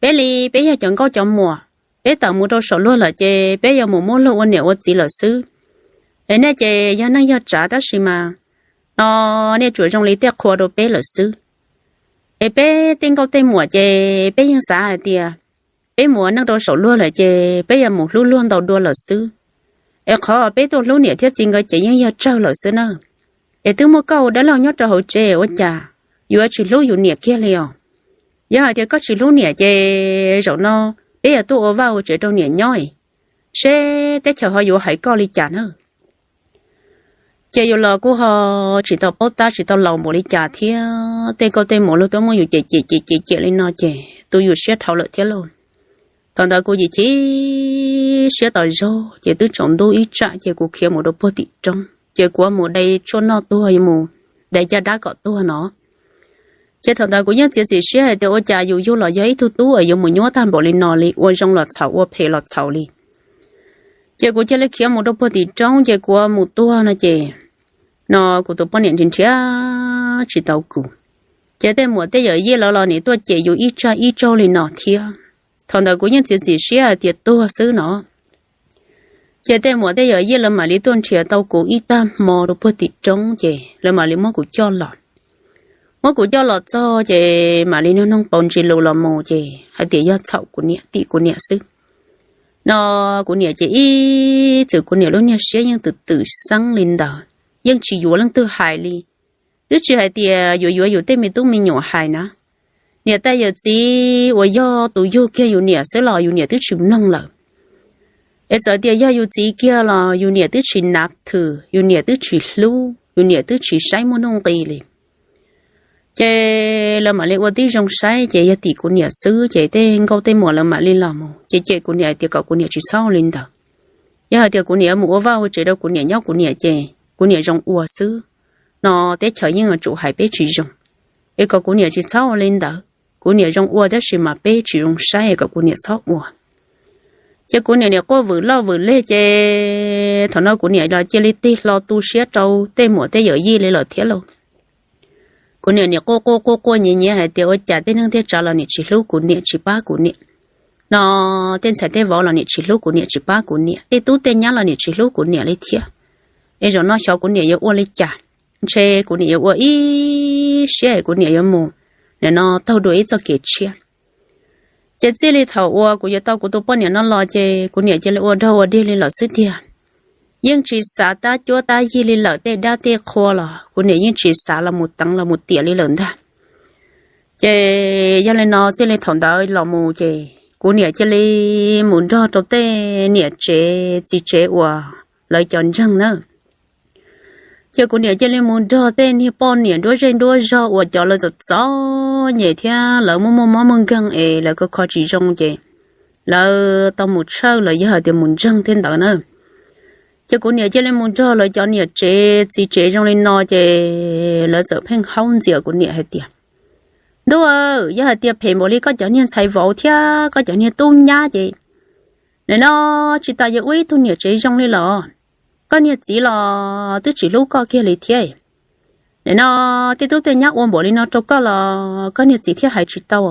Peb li peb yog cov nkauj cov muam, peb tawm mus rau saum luag lawm ces peb yuav mus muab luag ua niam ua txiv lawm xwb. Es nej ces yog neej yog tsav tab sis mas no nej tsuas zoo li tej qhua rau peb lawm xwb. Es peb tej nkauj tej muam ces peb yeej xav hais tias peb mus ua neej rau saum luag lawm ces peb yuav mus hlub luag ntau dua lawm xwb. Es qhov peb tuaj hlub niam thiab txiv nkawd ces yeej yog tsawg lawm xwb na. Es twb muaj koj ua dab laug nyob rau hauv tsev ua cas yuav tsis hlub yus niam kiag li os? Yog hais tias koj tsis hlub niam ces zaum no peb yuav tuaj ua vaj ua tsev rau niam nyob, seb teb chaws ho yuav hais koj li cas na. Ces yus los kuj ho tsis tau paub tab tsis tau laus npaum li cas thiab, tej nkauj tej muam luag tuaj muab yus cem cem cem cem cem li no ces tu yus siab dhau lawm thiab lauj. Thaum ntawd kuv yim chim siab tas zog ces twb tsaus ntuj ib tsam ces kuv khiav mus rau puag tim roob ces kuv mus dai tshuaj noj tuag, mus dai caj dab kom tuag no. Ces thaum ntawd kuv yeej txiav txim siab hais tias ua cas yus yug los yog ib tug tub es yuav mus nyuab tag npaum li no li, ua zoo los txhaum ua phem los txhaum li. Ces kuv cia li khiav mus rau puag tim roob ces kuv mus tuag no ces, no kuv tus poj niam nrhiav nrhiav tsis tau kuv. Ces tej muam tej yawm yij lawv los nim tuaj cem yus ib tsag ib tsaug li no thiab. Thaum ntawd kuv yeej txiav txim siab hais tias tuag xwb no. Ces tej muam tej yawm yij lawv mam li tuaj nrhiav tau kuv ib tag hmo rau puag tim roob ces lawv mam li muab kuv coj los. Muab kuv coj los txog ces mam li nug noog paus ntsis lus los mus ces hais tias yog txhaum kuv niam tim kuv niam xwb. No kuv niam ces ib txwm kuv niam lub niag siab yeej twm twm xeeb li ntawd, yeej tsis yuav leej twg hais li. Twb tsis hais tias yuav yuav yus tej me tub me nyuam hais na, niam tais yawm txiv uas yog tus yug kiag yus niam xwb los yus niam twb tsis mloog lawm. Es txawm tias yog yus txiv kiag los yus niam twb tsis nav thwm, yus niam twb tsis hlub, yus niam twb tsis saib muaj nuj nqis li. Ces lawv mam li ua tib zoo saib ces yog tim kuv niam xwb ces tej nkauj tej muam lawv mam li los mus ces cem kuv niam hais tias kom kuv niam tsis txhob ua li ntawd. Yog hais tias kuv niam yuav mus ua vaj ua tsev rau kuv niam nyob kuv niam ces kuv niam zoo ua xwb, no teb chaws yeej yuav tsum hais peb tsis zoo. Es kom kuv niam tsis txhob ua li ntawd, kuv niam zoo ua tab sis mas peb tsis zoo saib es kom kuv niam txhob ua. Ces kuv niam nim quaj vwm loj vwm leg ces thaum no kuv niam los cia li tig hlo tu siab rau tej muam tej yawm yij li lawm thiab lauj. Kuv niam nim quaj quaj quaj quaj nyiav nyiav hais tias ua cas tej neeg tej tsav los nim tsis hlub kuv niam tsis pab kuv niam, no tej ntxhais tej vauv los nim tsis hlub kuv niam tsis pab kuv niam, tej tub tej nyab los nim tsis hlub kuv niam li thiab. Es zaum no xyov kuv niam yuav ua li cas, ntshe kuv niam yuav ua ib siab es kuv niam yuav mus, nim no taug dua ib txoj kev tshiab. Ces txij li thaum uas kuv yuav tau kuv tus poj niam no los ces kuv niam cia li ua dog ua dig li lawm xwb tiag. Yeej tsis xav tab cuab tab yig li lawm, tej dab tej qhua los kuv niam yeej tsis xav los mus teev los mus tiam li lawm ntag. Ces yog li no txij li thaum ntawd los mus ces kuv niam cia li mus nrog rau tej niam tsev txiv tsev uas lawv cov ntseeg na. Ces kuv niam cia li mus nrog tej niag poj niam nruab zej nruab zog uas cov lawv txom txom nyem thiab lawv muaj muaj mob muaj nkeeg es lawv kho kho tsis zoo ces lawv tau mus tshawj los yog hais tias mus ntseeg thiab ntawd na. Ces kuv niam cia li mus nrog lawv cov niam tsev txiv tsev zoo li no ces lawv txawm pheej haub ntxias kuv niam hais tias, ntuj aw, yog hais tias phem npaum li koj cov niag ntxhais vauv thiab koj cov niag tub nyab ces nim no tsis tas yuav ua ib tug niam tsev zoo li los. Koj niag txiv los twb tsis hlub koj kiag li thiab. Nim no tej tub tej nyab ua npaum li no rau koj los koj niag txiv thiaj hais tsis tau.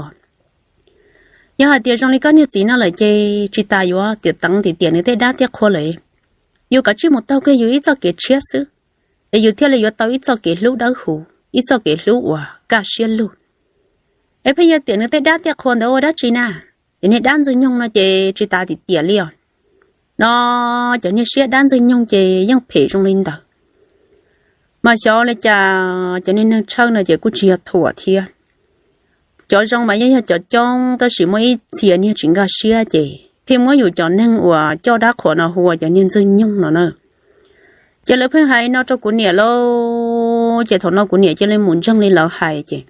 Yog hais tias zoo li koj niag txiv no lawm ces tsis tas yuav tiam teev tiam tiam nws tej dab tej qhua lawm. Yus kav tsij mus taug kiag yus ib txoj kev tshiab xwb, es yus thiaj li yuav tau ib txoj kev hlub dawb huv, ib txoj kev hlub uas kaj siab lug. Es pheej yuav tiam nws tej dab tej qhua ntawd ua dab tsi na? Cov niag dab ntxwg nyoog no ces tsis tas tiam tiam li os. No cov niag siab dab ntxwg nyoog ces yeej phem zoo li ntawd. Mas xyov li cas cov niag neeg tshawj no ces kuj tsis yog thuam thiab. Cov zoo mas yeej yog cov coob tab sis muaj ib txhia niag tsis nkag siab ces pheej muab yus cov neeg uas coj dab qhuas no hu ua cov niag ntxwg nyoog no na. Ces lawv pheej hais no rau kuv niam lauj, ces thaum no kuv niam cia li mus ntseeg li lawv hais ces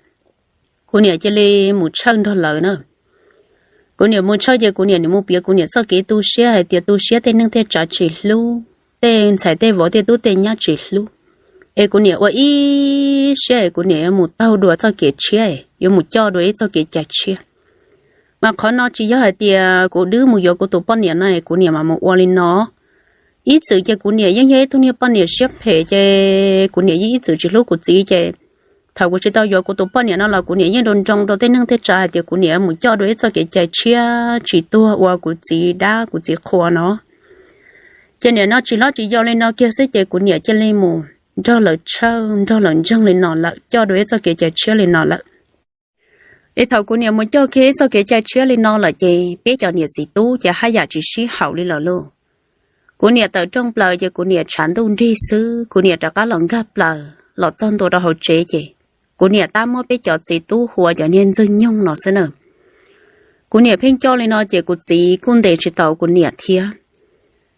kuv niam cia li mus tshawj nrog lawv na. Kuv niam mus tshawj ces kuv niam nim mus piav kuv niam txoj kev tu siab hais tias tu siab tej neeg tej tsav tsis hlub, tej ntxhais tej vauv tej tub tej nyab tsis hlub. Es kuv niam ua ib siab es kuv niam yuav mus taug dua txoj kev tshiab, yuav mus coj dua ib txoj kev cai tshiab. Mas qhov no tsis yog hais tias kuv dwb mus yuav kuv tus poj niam no es kuv niam mas mus ua li no. Ib txwm ces kuv niam yeej yog ib tug niag poj niam siab phem ces kuv niam yeej ib txwm tsis hlub kuv txiv ces thaum kuv tsis tau yuav kuv tus poj niam no los kuv niam yeej nroo nroo rau tej neeg tej tsav hais tias kuv niam mus coj dua ib txoj kev cai tshiab tsis tuag ua kuv txiv dab kuv txiv qhua no. Ces nim no tsis hlob tsis yau li no kiag xwb ces kuv niam cia li mus nrog lawv tshawj nrog lawv ntseeg li no lawm, coj dua ib txoj kev cai tshiab li no lawm. Es thaum kuv niam mus coj kiag ib txoj kev cai tshiab li no lawm ces peb cov niam txiv tub ces haj yam tsis sib haum li lawm lauj. Kuv niam tawm rooj plaws ces kuv niam tshav ntuj nrig xwb, kuv niam rov qab los nkag plaws los txog ntua rau hauv tsev ces kuv niam tab muab peb cov txiv tub hu ua cov niag ntxwg nyoog no xwb na. Kuv niam pheej coj li no ces kuv txiv kuj ntes tsis tau kuv niam thiab.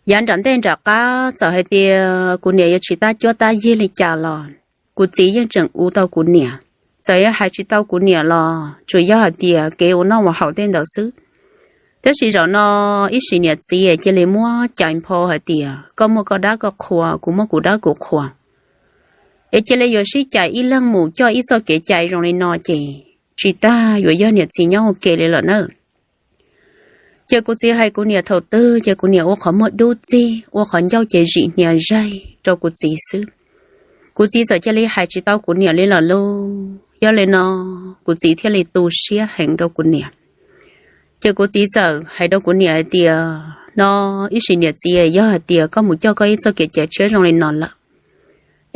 Yav nram ntej nram qab txawm hais tias kuv niam yuav tsis tab cuab tab yig li cas los kuv txiv yeej tseem ua tau kuv niam. Txawm yog hais tsis tau kuv niam los tsuas yog hais tias kev ua noj ua haus tej ntawd xwb. Tab sis zaum no ib sim niam txiv cia li muab cais nphau hais tias koj muaj koj dab koj qhua, kuv muaj kuv dab kuv qhua, es cia li yuav sib cais ib leeg mus coj ib txoj kev cai zoo li no ces tsis tas yuav yog niam txiv nyob ua ke li lawm na. Ces kuv txiv hais kuv niam thaum twg ces kuv niam ua qhov muag dub txig, ua qhov ncauj ces zim hniav zaig rau kuv txiv xwb. Kuv txiv txawm cia li hais tsis tau kuv niam li lawm lauj. Yog li no kuv txiv thiaj li tu siab heev rau kuv niam. Ces kuv txiv txawm hais rau kuv niam hais tias, no ib sim niam txiv, yog hais tias koj mus coj koj ib txoj kev cai tshiab zoo li no lawm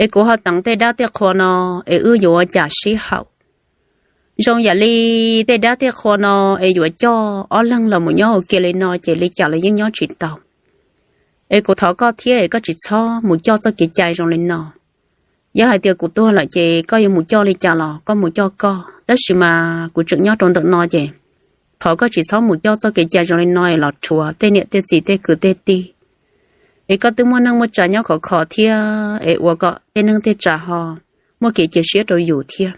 es kuv ho teev tej dab tej qhua no es wb yuav ua cas sib haum? Zoo yam li tej dab tej qhua no es yuav coj ob leeg los mus nyob ua ke li no ces li cas los yeej nyob tsis tau. Es kuv thov koj thiab es koj tsis txhob mus coj txoj kev cai zoo li no. Yog hais tias kuv tuag lawm ces koj yuav mus coj li cas los koj mus coj koj, tab sis mas kuv tseem nyob rau ntawm no ces thov koj tsis txhob mus coj txoj kev cai zoo li no es los rhuav tej niam tej txiv tej kwv tej tij. Es koj twb muaj neej muaj tsav nyob khov kho thiab es ua kom tej neej tej tsav ho muaj kev cia siab rau yus thiab.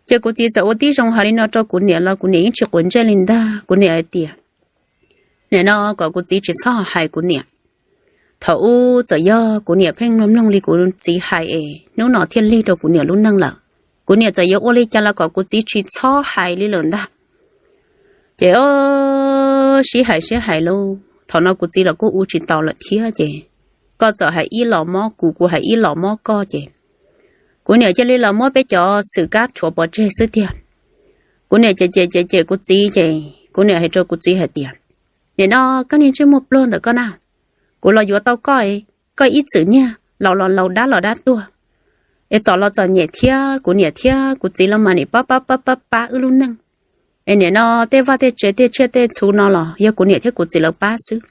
Ces kuv txiv txawm ua tib zoo hais li no rau kuv niam los kuv niam yeej tsis quav ntsej li ntag. Kuv niam hais tias, nim no kom kuv txiv tsis txhob hais kuv niam. Thaum ub txawm yog kuv niam pheej mloog mloog li kuv txiv hais es hnub no thiaj lig rau kuv niam lub neej lawm. Kuv niam txawm yuav ua li cas los kom kuv txiv tsis txhob hais li lawm ntag. Ces o, sib hais sib hais lauj, thaum no kuv txiv los kuj ua tsis tau lawm thiab ces koj txawm hais ib los mob kuv, kuv hais ib los mob koj ces kuv niam cia li los muab peb cov xwm kab rhuav pov tseg xwb tiag. Kuv niam ces ces ces ces kuv txiv ces kuv niam hais rau kuv txiv hais tias, nim no koj niag ntsej muag pluag ntawm koj na, kuv los yuav tau koj, koj ib txwm niag laus los laus dab los dab tuag, es txom los txom nyem thiab kuv niam thiab kuv txiv los mas nim pab pab pab pab pab wb lub neej. Es nim no tej vaj tej tsev tej tsiaj tej txhu no los yog kuv niam thiab kuv txiv lawv pab xwb.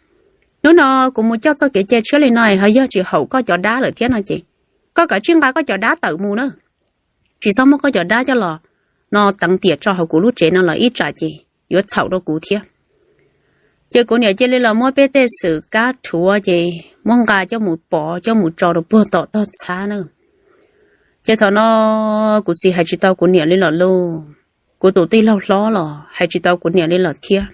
Hnub no kuv mus coj txoj kev cai tshiab li no es ho yog tsis haum koj cov dab lawm thiab no ces koj kav tsij nqa koj cov dab tawm mus na. Tsis txhob muab koj cov dab coj los no teev tiam tso hauv kuv lub tsev no los ib tsam ces yuav txhaum rau kuv thiab. Ces kuv niam cia li los muab peb tej xwm kab rhuav ces muab nqa coj mus pov coj mus tso rau puag tom tog txhab na. Ces thaum no kuv txiv hais tsis tau kuv niam li lawm lauj. Kuv tus tij laug hlob los hais tsis tau kuv niam li lawm thiab.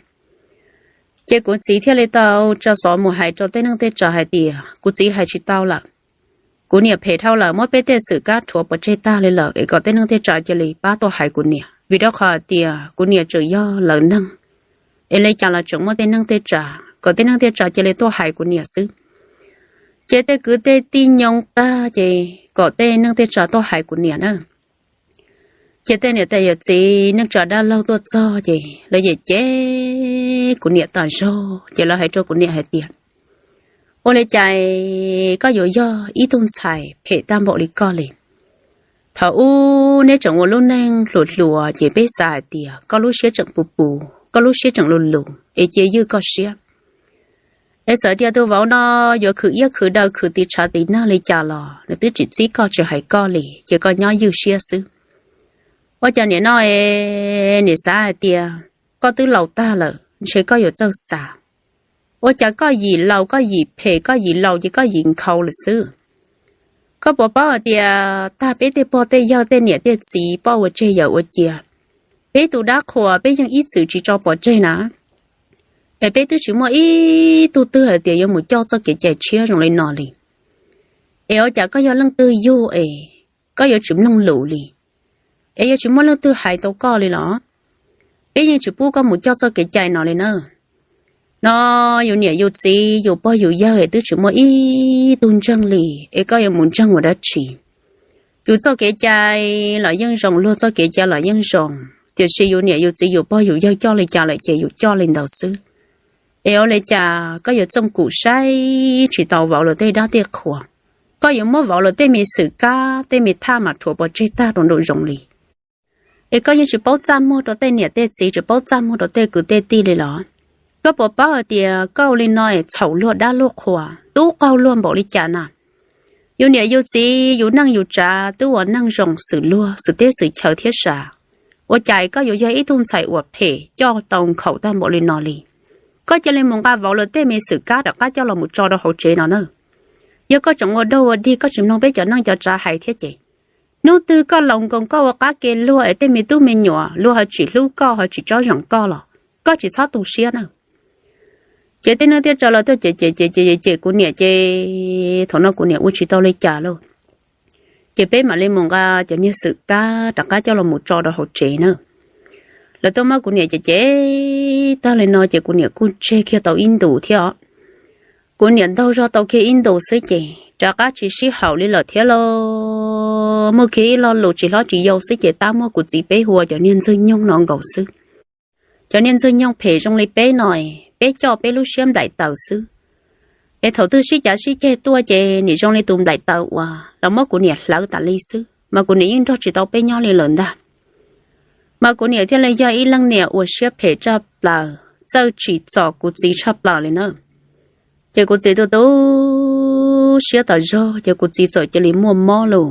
Ces kuv txiv thiaj li tau tsa xov mus hais rau tej neej tej tsav hais tias kuv txiv hais tsis tau lawm. Kuv niam phem dhau lawm, muab peb tej xwm kab rhuav pov tseg tag li lawm es kom tej neej tej tsav cia li pab tuaj hais kuv niam, vim rau qhov hais tias kuv niam tseem yog lawv neeg. Es li cas los tseem muaj tej neej tej tsav, kom tej neej tej tsav cia li tuaj hais kuv niam xwb. Ces tej kwv tej tij nyoo tag ces kom tej neej tej tsav tuaj hais kuv niam na. Ces tej niam tej yawm txiv neej tsa dab laug tuaj txog ces lawv cem cem kuv niam tas zog ces lawv hais rau kuv niam hais tias, ua li cas koj yuav yog ib tug ntxhais phem tag npaum li koj li? Thaum ub neb tseem ua lub neej hluas hluas ces peb xav hais tias koj lub siab tseem puv puv, koj lub siab tseem lus lus es cia ywj koj siab. Es txawm tias tus vauv no yuav khwv iab khwv daw khwv tiv tshav tiv nag li cas los nws twb tsis txib koj tsis hais koj li, ces koj nyob ywj siab xwb. Ua cas nim no es nim xav hais tias koj twb laus tag lawm ntshe koj yuav txawj xav. Ua cas koj yim laus koj yim phem, koj yim laus ces koj yim nkhaus lawm xwb. Koj puas paub hais tias tag peb tej pog tej yawg tej niam tej txiv poj ua tseg yawm ua cia, peb tus dab qhuas peb yeej ib txwm tsis tso pov tseg na. Es peb twb tsis muaj ib tug twg hais tias yuav mus coj txoj kev cai tshiab zoo li no li. Es ua cas koj yog leej twg yug es koj yuav tsis mloog lus li? Es yuav tsis muaj leej twg hais tau koj li los? Peb yeej tsis pub koj mus coj txoj kev cai no li na. No yus niam yus txiv yus pog yus yawg es twb tsis muaj ib tug ntseeg li, es koj yuav mus ntseeg ua dab tsi? Yus txoj kev cai los yeej zoo, luag txoj kev cai los yeej zoo, tiam sis yus niam yus txiv yus pog yus yawg coj li cas lawm ces yus coj li ntawd xwb. Es ua li cas koj yuav txooj kum saib tsis tau vauv lawv tej dab tej qhua? Koj yuav muab vauv lawv tej me xwm kab tej me thaj mas rhuav pov tseg tag rau nraum zoov li. Es koj yeej tsis paub txaj muag rau tej niam tej txiv, tsis paub txaj muag rau tej kwv tej tij li los? Koj puas paub hais tias koj ua li no es txhaum luag dab luag qhua, tub qaug luag npaum li cas na? Yus niam yus txiv, yus neej yus tsav twb ua neej zoo xwm luag xwm teb xwm chaw thiab sav, ua cas koj yuav yog ib tug ntxhais uas phem coj tau nkhaus tag npaum li no li? Koj cia li mus nqa vauv lawv tej me xwm kab rov qab coj los mus tso rau hauv tsev no na. Yog koj tseem ua dog ua dig, koj tsis mloog peb cov neej cov tsav hais thiab ces, hnub twg koj laus nkoos koj ua qab ke luag es tej me tub me nyuam luag ho tsis hlub koj ho tsis tsob zeem koj los koj tsis txhob tu siab na. Ces tej neeg thiaj tsa los tuaj cem cem cem cem cem kuv niam ces thaum no kuv niam ua tsis tau li cas lauj. Ces peb mam li mus nqa cov niag xwm kab rov qab coj los mus tso rau hauv tsev na. Lawv tuaj muab kuv niam cem cem tag li no ces kuv niam kuj tseg kiag tau ib ntus thiab os. Kuv niam ntaug zog tau kiag ib ntus xwb ces rov qab tsis sib haum li lawm thiab lauj. Muaj kiag ib lo lus tsis hlob tsis yau xwb ces tab muab kuv txiv peb hu ua cov niag ntxwg nyoog no nkaus xwb. Cov niag ntxwg nyoog phem zoo li peb no, peb coj peb lub siab nplaim taws xwb. Es thaum twg sib cav sib ceg tuaj ces nim zoo li tus nplaim taws uas los muab kuv niam hlawv tas li xwb, mas kuv niam yeej nrog tsis tau peb nyob li lawm ntag. Mas kuv niam thiaj li yog ib leej niam uas siab phem tshaj plaws, txawj tsim txom kuv txiv tshaj plaws li na. Ces kuv txiv tu tu siab tas zog ces kuv txiv txawm cia li muaj mob lauj.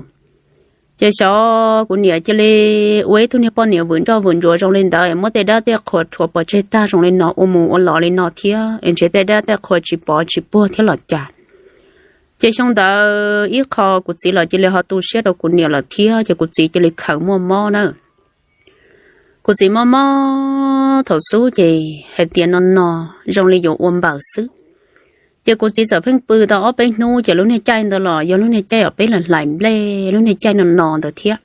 Ces xyov kuv niam cia li ua ib tug niag poj niam vwm nroj vwm ntsuav zoo li ntawd, muab tej dab tej qhua rhuav pov tseg tag zoo li no, ua mus ua los li no thiab es ntshe tej dab tej qhua tsis pov tsis puag thiab los cas. Ces xyoo ntawd ib qho kuv txiv los cia li ho tu siab rau kuv niam lawm thiab ces kuv txiv cia li khaws muaj mob na. Kuv txiv mob mob thaum xub ces hais tias no no zoo li yuav ua npaws xwb. Ces kuv txiv txawm pheej pw tau ob peb hnub ces lub niag caij ntawd los yog lub niag caij uas peb lam hlais nplej lub niag caij no no ntawd thiab.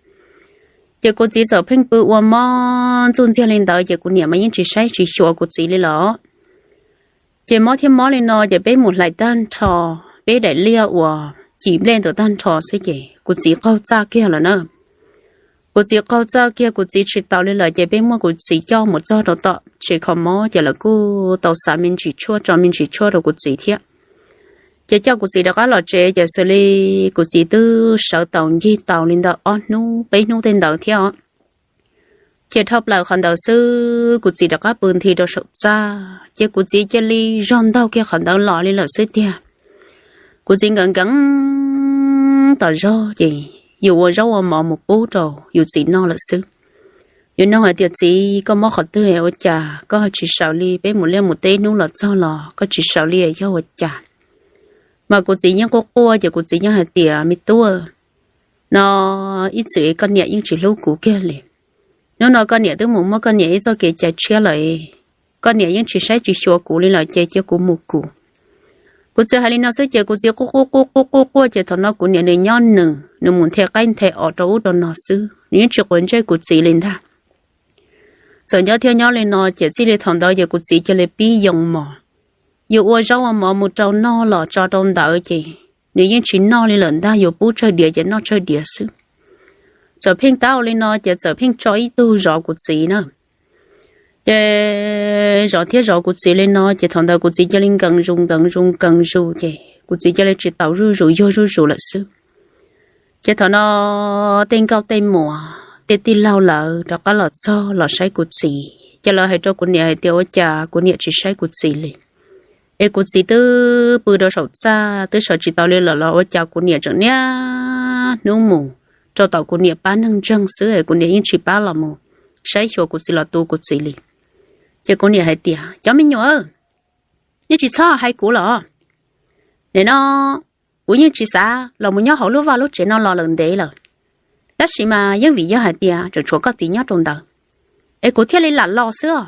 Ces kuv txiv txawm pheej pw ua mob ntxuj ntxiag li ntawd ces kuv niam mas yeej tsis saib tsis xyuas kuv txiv li los. Ces mob thiab mob li no ces peb mus hlais tag nrho peb daim liaj uas cim nplej ntawd tag nrho xwb ces kuv txiv qaug txaj kiag lawm na. Kuv txiv qaug txaj kiag kuv txiv tsis taus li lawm ces peb muab kuv txiv coj mus txog rau tom tsev kho mob ces lawv kuj tau xav me ntsis tshuaj tso me ntsis tshuaj rau kuv txiv thiab. Ces coj kuv txiv rov qab los tsev ces xws li kuv txiv twb sawv tau ncig tau li ntawm ob hnub peb hnub tej ntawd thiab os. Ces dhau plaws qhov ntawd xwb kuv txiv rov qab pw nthi rau saum txaj ces kuv txiv cia li zog ntaug kiag qhov ntawd los li lawm xwb tiag. Kuv txiv nkees nkees tas zog ces yus ua zaub ua mov mus pub rau yus txiv noj lawm xwb. Yus nug hais tias, Txiv, koj mob qhov twg ua cas koj tsis sawv li? Peb mus liaj mus teb hnub los txog los koj tsis sawv li yog ua cas? Mas kuv txiv yeej quaj quaj ces kuv txiv yeej hais tias, Me tub, no ib txwm koj niam yeej tsis hlub kuv kiag li. Hnub no koj niam twb mus muaj koj niam ib txoj kev cai tshiab lawm, koj niam yeej tsis saib tsis xyuas kuv li lawm ces cia kuv mus kuv. Kuv txiv hais li no xwb ces kuv txiv quaj quaj quaj quaj quaj quaj ces thaum no kuv niam nws nyob nws, nws mus nthe qaib nthe os rau ub rau no xwb, nws yeej tsis quav ntsej kuv txiv li ntag. Txawm nyob thiab nyob li no ces txij li thaum ntawd ces kuv txiv cia li pib yoo mos. Yus ua zaub ua mov mus rau noj los tso rau ntawd ces nws yeej tsis noj li lawm ntag, yus pub tsawg diav ces noj tsawg diav xwb. Txawm pheej tab ua li no ces txawm pheej tso ib tug zov kuv txiv na. Ces zov thiab zov kuv txiv li no ces thaum ntawd kuv txiv cia li nkees zus nkees zus nkees zus ces kuv txiv cia li tsis tau zuj zus, yuag zuj zus lawm xwb. Ces thaum no tej nkauj tej muam tej tij laug lawv rov qab los txog los saib kuv txiv ces lawv hais rau kuv niam hais tias, Ua cas kuv niam tsis saib kuv txiv li? Es kuv txiv twb pw rau saum txaj twb sawv tsis tau li lawm los ua cas kuv niam tseem niaj hnub mus rau tom kuv niam pab neeg ntseeg xwb es kuv niam yeej tsis pab los mus saib xyuas kuv txiv los tu kuv txiv li? Ces kuv niam hais tias, Cov me nyuam, nej tsis txhob hais kuv los. Nim no kuv yeej tsis xav los mus nyob hauv lub vaj lub tsev no los lawm ntev lawm, tab sis mas yeej vim yog hais tias tseem tshuav koj txiv nyob rau ntawd es kuv thiaj li lam los xwb os.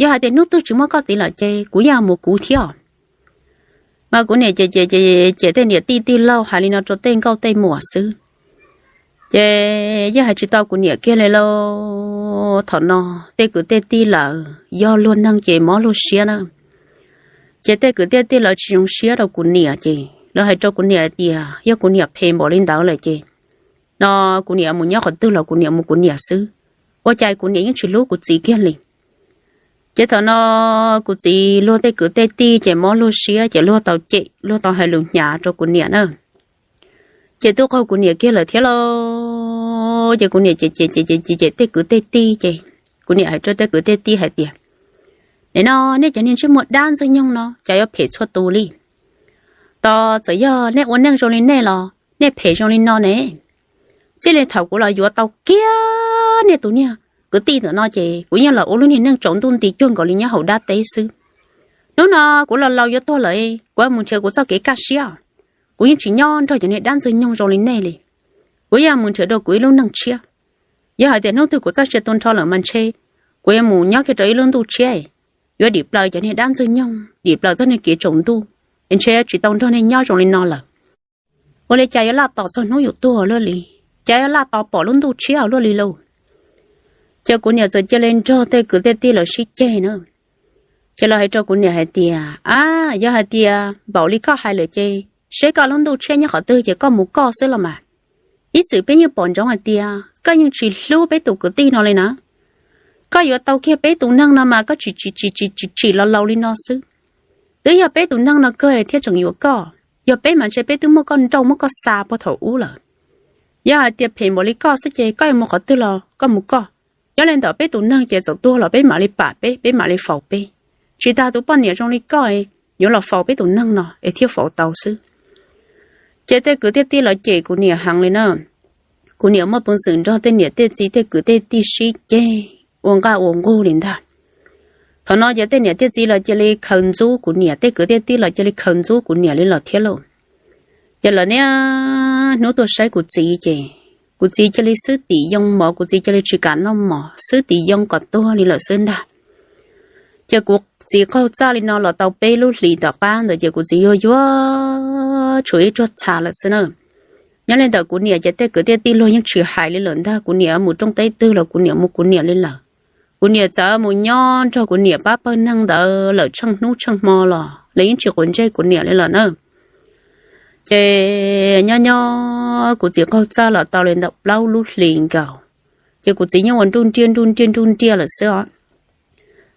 Yog hais tias hnub twg tsis muaj koj txiv lawm ces kuv yeej mus kuv thiab os. Mas kuv niam ces ces ces tej niam tij tij laug hais li no rau tej nkauj tej muam xwb. Ces yeej hais tsis tau kuv niam kiag li lauj. Thaum no tej kwv tej tij lawv yog luag neeg ces mob luag siab na. Ces tej kwv tej tij lawv tsis zoo siab rau kuv niam ces lawv hais rau kuv niam hais tias yog kuv niam phem npaum li ntawd lawm ces no kuv niam mus nyob qhov twg los kuv niam mus kuv niam xwb, ua cas kuv niam yeej tsis hlub kuv txiv kiag li. Ces thaum no kuv txiv luag tej kwv tej tij ces mob luag siab ces luag tau cem luag tau hais lus hnyav rau kuv niam na. Ces twb qaug kuv niam kiag lawm thiab lauj. Ces kuv niam ces ces ces ces ces tej kwv tej tij ces kuv niam hais rau tej kwv tej tij hais tias, nim no nej cov niag ntsej muag dab ntxwg nyoog no cas yuav phem txhua tus li. Tos txawm yog nej ua neej zoo li nej los nej phem zoo li no ne. Txij li thaum kuv los yuav tau kiag nej tus niag kwv tij ntawm no ces kuv yeej los ua lub niag neej tsaus ntuj nti cuag nkaus li nyob hauv dab teb xwb. Hnub no kuv los laus yuav tuag lawm, kuv mus nrhiav kuv txoj kev kaj siab. Kuv yeej tsis nyob nrog cov niag dab ntxwg nyoog zoo li nej li. Kuv yeej mus nrhiav dua kuv ib lub neej tshiab. Yog hais tias hnub twg kuv txoj sia tu nrho lawm mas ntshe kuv yuav mus nyob kiag rau ib lub ntuj tshiab, yuav dim plaws cov niag dab ntxwg nyoog, dim plaws txoj niag kev tsaus ntuj, es ntshe tsis tau nrog nej nyob zoo li no lawm. Ua li cas yuav laj tos txog hnub yus tuag luaj li, cas yuav laj tos pom lub ntuj tshiab luaj li lauj. Ces kuv niam txawm cia li nrog tej kwv tej tij lawv sib ceg na. Ces lawv hais rau kuv niam hais tias, a, yog hais tias npaum li koj hais lawm ces seb koj lub ntuj tshiab nyob qhov twg ces koj mus koj xwb los mas. Ib txwm peb yeej pom ntsoov hais tias koj yeej tsis hlub peb tus kwv tij no li na. Koj yuav tau kiag peb tus neeg no mas koj tsis tsis tsis tsis tsim los laus li no xwb. Twb yog peb tus neeg no kawg thiaj tseem yuav koj, yog peb mas ntshe peb twb muab koj nrauj muab koj xa puag thaum ub lawm. Yog hais tias phem npaum li koj xwb ces koj yuav mus qhov twg los koj mus koj. Nyob li ntawm peb tus neeg ces txawm tuag los peb mam li pam peb, peb mam li faus peb. Tsis tas tus poj niam zoo li koj yuav los faus peb tus neeg no es thiaj faus tau xwb. Ces tej kwv tej tij lawv cem kuv niam heev li na. Kuv niam muaj peev xwm nrog tej niam tej txiv tej kwv tej tij sib ceg ua nqaj ua nqug li ntag. Thaum no ces tej niam tej txiv los cia li khaws ntxub kuv niam, tej kwv tej tij los cia li khaws ntxub kuv niam li los thiab lauj. Ces lawv niaj hnub tuaj saib kuv txiv ces kuv txiv cia li xwb tim yoo mov, kuv txiv cia li tsis kam noj mov, xwb tim yoo kom tuag li lawm xwb ntag. Ces kuv txiv qaug txaj li no los tau peb lub hlis tom qab ntawd ces kuv txiv yuag yuag tshuav ib tsuag txha lawm xwb na. Nyob li ntawm kuv niam ces tej kwv tej tij luag yeej tsis hais li lawm ntag, kuv niam mus rooj teb twg los kuv niam mus kuv niam li lawm. Kuv niam txawm mus nyob nrog kuv niam pab pawg neeg ntawd lawm tsheej hnub tsheej hmo los lawv yeej tsis quav ntsej kuv niam li lawm na. Ces nyob nyob kuv txiv qaug txaj los tau li ntawm plaub lub hlis nkaus, ces kuv txiv yeej ua nruj nriaj nruj nriaj nruj nriaj lawm xwb os.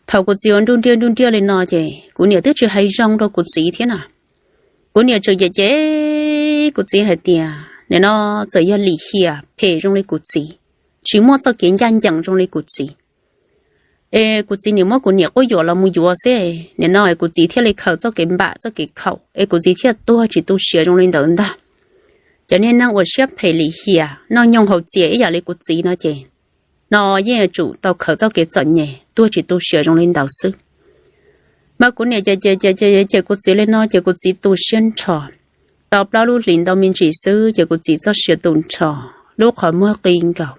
Thaum kuv txiv ua nruj nriaj nruj nriaj li no ces kuv niam twb tsis hais zoo rau kuv txiv thiab na. Kuv niam tseem cem cem kuv txiv hais tias nim no txawm yog lim hiam phem zoo li kuv txiv, tsis muaj txoj kev ncaj ncees zoo li kuv txiv, es kuv txiv nim muab kuv niam quab yuam los mus yuav xwb, nim no kuv txiv thiaj li khaws txoj kev npam txoj kev khaum es kuv txiv thiaj tuag tsis tu siav zoo li ntawd ntag. Cov niag neeg uas siab phem lim hiam noj nyoog haus txias ib yam li kuv txiv no ces no yeej yuav tsum tau khaws txoj kev txom nyem tuag tsis tu siav zoo li ntawd xwb. Mas kuv niam ces ces ces ces kuv txiv li no ces kuv txiv tu siab nrho. Tau plaub lub hlis ntau me ntsis xwb ces kuv txiv txoj sia tu nrho, lub qhov muag qi nkaus.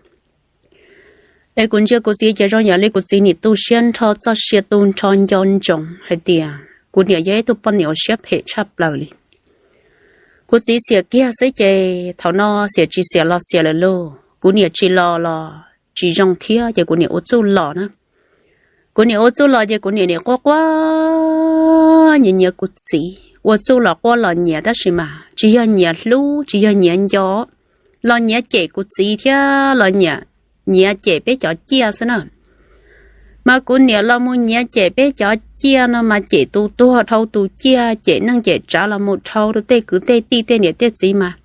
Es kuv ntsia kuv txiv ces zoo yam li kuv txiv nim tu siab nrho, txoj sia tu nrho nco ntsoov hais tias kuv niam yog ib tug poj niam uas siab phem tshaj plaws li. Kuv txiv xiam kiag xwb ces thaum no xiam tsis xiam los xiam lawm lauj, kuv niam tsis los los tsis zoo thiab ces kuv niam ua txuj los na. Kuv niam ua txuj los ces kuv niam nim quaj quaj nyiav nyiav kuv txiv, ua txuj los quaj los nyiav tab sis mas tsis yog nyiav hlub tsis yog nyiav nco, los nyiav cem kuv txiv thiab los nyiav cem peb cov ciaj xwb na. Mas kuv niam los mus nyiav cem peb cov ciaj no mas cem tus tuag dhau tus ciaj, cem neej cem tsav los mus dhau rau tej kwv tej tij tej niam tej txiv mas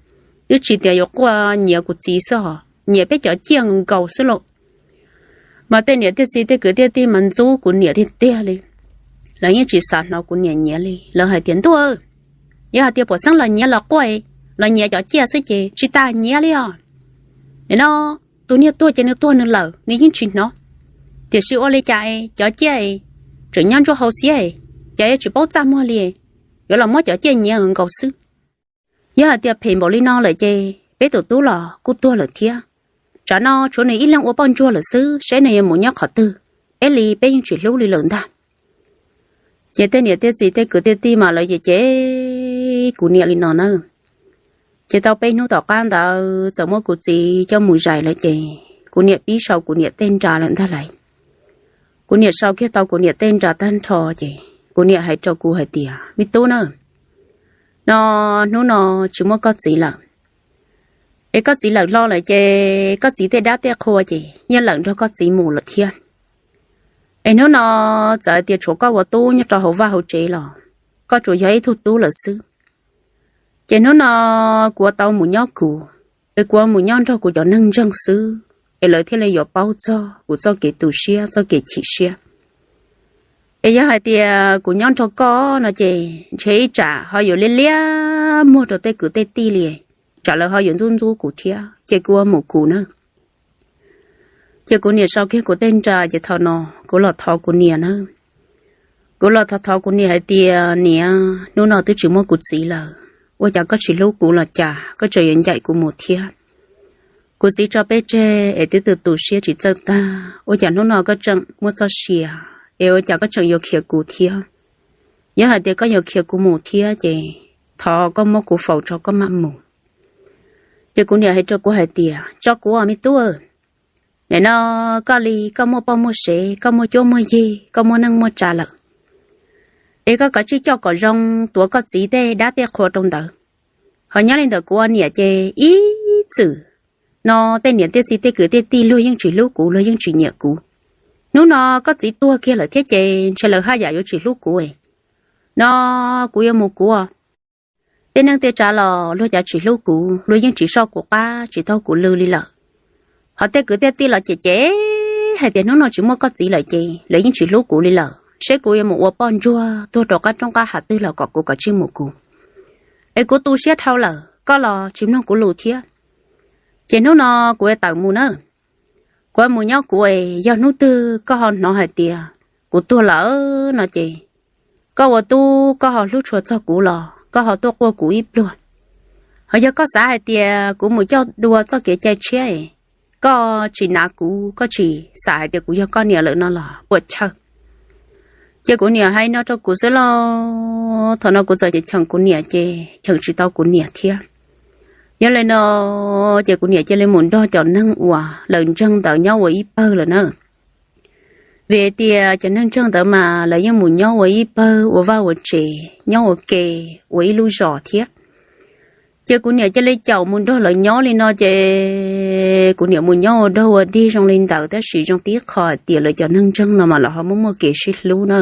twb tsis tias yuav quaj nyiav kuv txiv xwb os, nyiav peb cov ciaj nkaus xwb lauj. Mas tej niam tej txiv tej kwv tej tij mas ntxub kuv niam tiag tiag li. Lawv yeej tsis xav hnov kuv niam nyiav li, lawv hais tias ntuj, yog hais tias puas xeeb los nyiav los quaj, los nyiav cov ciaj xwb ces tsis tas nyiav li os. Nim no tus niag tuag ces nws tuag nws lawm nws yeej tsis hnov, tiam sis ua li cas cov ciaj tseem nyob ntsuab hau xiab, cas yuav tsis paub txaj muag li, yuav los muab cov ciaj nyiav nkaus xwb. Yog hais tias phem npaum li no lawm ces peb tus tub los kuj tuag lawm thiab. Tsam no tshuav nws ib leeg ua poj ntsuag lawm xwb, saib nws yuav mus nyob qhov twg, ib li peb yeej tsis hlub li lawm ntag. Ces tej niam tej txiv tej kwv tej tij mas lawv ces cem kuv niam li no na. Ces tau peb hnub tom qab ntawd txawm muab kuv txiv coj mus zais lawm ces kuv niam pib sau kuv niam tej nra lawm ntag lauj. Kuv niam sau kiag tau kuv niam tej nra tag nrho ces kuv niam hais rau kuv hais tias me tub na, no hnub no tsis muaj koj txiv lawm, es koj txiv lawm hlo lawm ces koj txiv tej dab tej qhua ces yeej lawm nrog koj txiv mus lawm thiab. Es hnub no txawm hais tias tshuav koj ua tub nyob rau hauv vaj hauv tsev los koj tsuas yog ib tug tub lawm xwb. Ces hnub no kuv ua tau mus nyob kuv, es kuv ua mus nyob nrog kuv cov neeg ntseeg xwb, es lawv thiaj li yuav paub txog kuv txoj kev tu siab txoj kev chim siab. Es yog hais tias kuv nyob nrog koj no ces ntshe ib tsam ho yuav liab liab muag rau tej kwv tej tij li, tsam lawv ho yuav ntxub ntxub kuv thiab, ces kuv ua mus kuv na. Ces kuv niam sau kiag kuv tej nra, ces thaum no kuv los thov kuv niam na. Kuv los thov thov kuv niam hais tias, niam, hnub no twb tsis muaj kuv txiv lawm, ua cas koj tsis hlub kuv los cas, koj tseem yuav ncaim kuv mus thiab? Kuv txiv tso peb tseg es twb tu tu siab tsis txawj tag, ua cas hnub no koj tseem muaj txoj sia, es ua cas koj tseem yuav khiav kuv thiab? Yog hais tias koj yuav khiav kuv mus thiab ces thov koj muab kuv faus tso koj mam mus. Ces kuv niam hais rau kuv hais tias, tso kuv os me tub, nim no koj li koj muaj poj muaj sev, koj muaj cuab muaj yig, koj muaj neej muaj tsav lawm, es koj kav tsij coj kom zoo, tuav koj txiv tej dab tej qhua rau ntawd. Ho nyob li ntawm kuv ua niam ces ib txwm no tej niam tej txiv tej kwv tej tij luag yeej tsis hlub kuv, luag yeej tsis nyiam kuv. Hnub no koj txiv tuag kiag lawm thiab ces ntshe lawv haj yam yuav tsis hlub kuv no. Kuv yuav mus kuv, tej neej tej tsav los luag cav tsis hlub kuv, luag yeej tsis soj kuv qab tsis taug kuv lw li lawm. Ho tej kwv tej tij los cem cem hais tias hnub no tsis muaj koj txiv lawm ces lawv yeej tsis hlub kuv li lawm, seb kuv yuav mus ua poj ntsuag tuag rau qab roob qab hav twg los kom kuv kav tsij mus kuv. Es kuv tu siab dhau lawm, koj los tsis mloog kuv lus thiab. Ces hnub no kuv yuav tawm mus na. Kuv mus nyob kuv es yog hnub twg koj ho hnov hais tias kuv tuag lawm no ces koj ua tub koj ho hlub tshua txog kuv los koj ho tuaj quaj kuv ib pluag. Ho yog koj xav hais tias kuv mus coj dua txoj kev cai tshiab, koj tsis nav kuv, koj tsis xav hais tias kuv yog koj niam lawm no los puas chawj. Ces kuv niam hais no rau kuv xwb lauj. Thaum no kuv txawm cheem kuv niam ces cheem tsis tau kuv niam thiab. Yog li no ces kuv niam cia li mus nrog cov neeg uas lawv ntseeg ntawd nyob ua ib pawg lawm na. Vim tias cov neeg ntseeg ntawd mas lawv yeej mus nyob ua ib pawg ua vaj ua tsev, nyob ua ke, ua ib lub zos thiab. Ces kuv niam cia li caum mus nrog lawv nyob li no ces kuv niam mus nyob ua dog ua dig zoo li ntawd tab sis zoo tib qho hais tias lawv cov neeg ntseeg no mas lawv ho muaj muaj kev sib hlub na.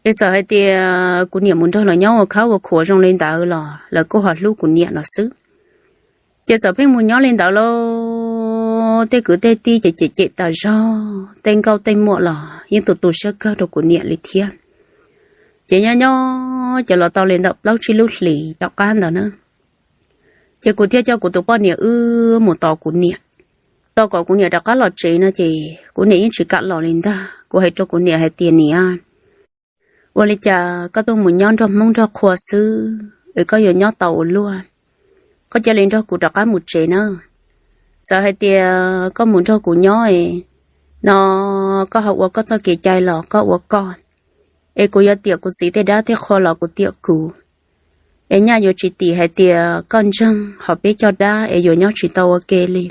Es txawm hais tias kuv niam mus nrog lawv nyob ua khab ua khuav zoo li ntawd los lawv kuj ho hlub kuv niam no xwb. Ces txawm pheej mus nyob li ntawd lauj, tej kwv tej tij ces cem cem tas zog, tej nkauj tej muam los yeej tu tu siab kawg rau kuv niam li thiab. Ces nyob nyob ces los tau li ntawm plaub tsib lub hlis tom qab ntawd na, ces kuv thiaj coj kuv tus poj niam wb mus tos kuv niam. Tos kom kuv niam rov qab los tsev no ces kuv niam yeej tsis kam los li ntag. Kuv hais rau kuv niam hais tias, niam, ua li cas koj tuaj mus nyob nrog Hmoob nrog qhua xwb es koj yuav nyob tau ua luaj? Koj cia li nrog kuv rov qab mus tsev na. Txawm hais tias koj mus nrog kuv nyob no, koj ho ua koj txoj kev cai los koj ua koj, es kuv yuav tiam kuv txiv tej dab tej qhua los kuv tiam kuv. Es nyaj yuav tsis tim hais tias koj ntseeg ho peb coj dab es yuav nyob tsis tau ua ke li.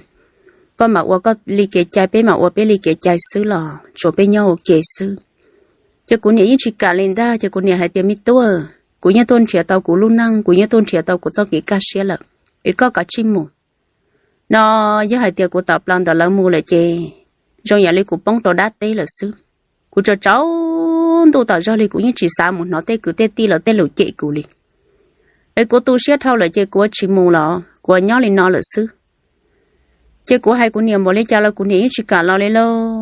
Koj mam ua koj li kev cai, peb mam ua peb li kev cai xwb los tsuav peb nyob ua ke xwb. Ces kuv niam yeej tsis kam li ntag, ces kuv niam hais tias, me tub, kuv yeej tuaj nrhiav tau kuv lub neej, kuv yeej tuaj nrhiav tau kuv txoj kev kaj siab lawm, es koj kav tsij mus. No yog hais tias kuv tawm plaws ntawm lawv mus lawm ces zoo yam li kuv poob rau dab teb lawm xwb. Kuv tsaus tsaus ntuj tas zog li kuv yeej tsis xav mus hnov tej kwv tej tij lawv tej lus cem kuv li. Es kuv tu siab dhau lawm ces kuv tsis mus los kuv nyob li no lawm xwb. Ces kuv hais kuv niam npaum li cas los kuv niam yeej tsis kam los li lauj.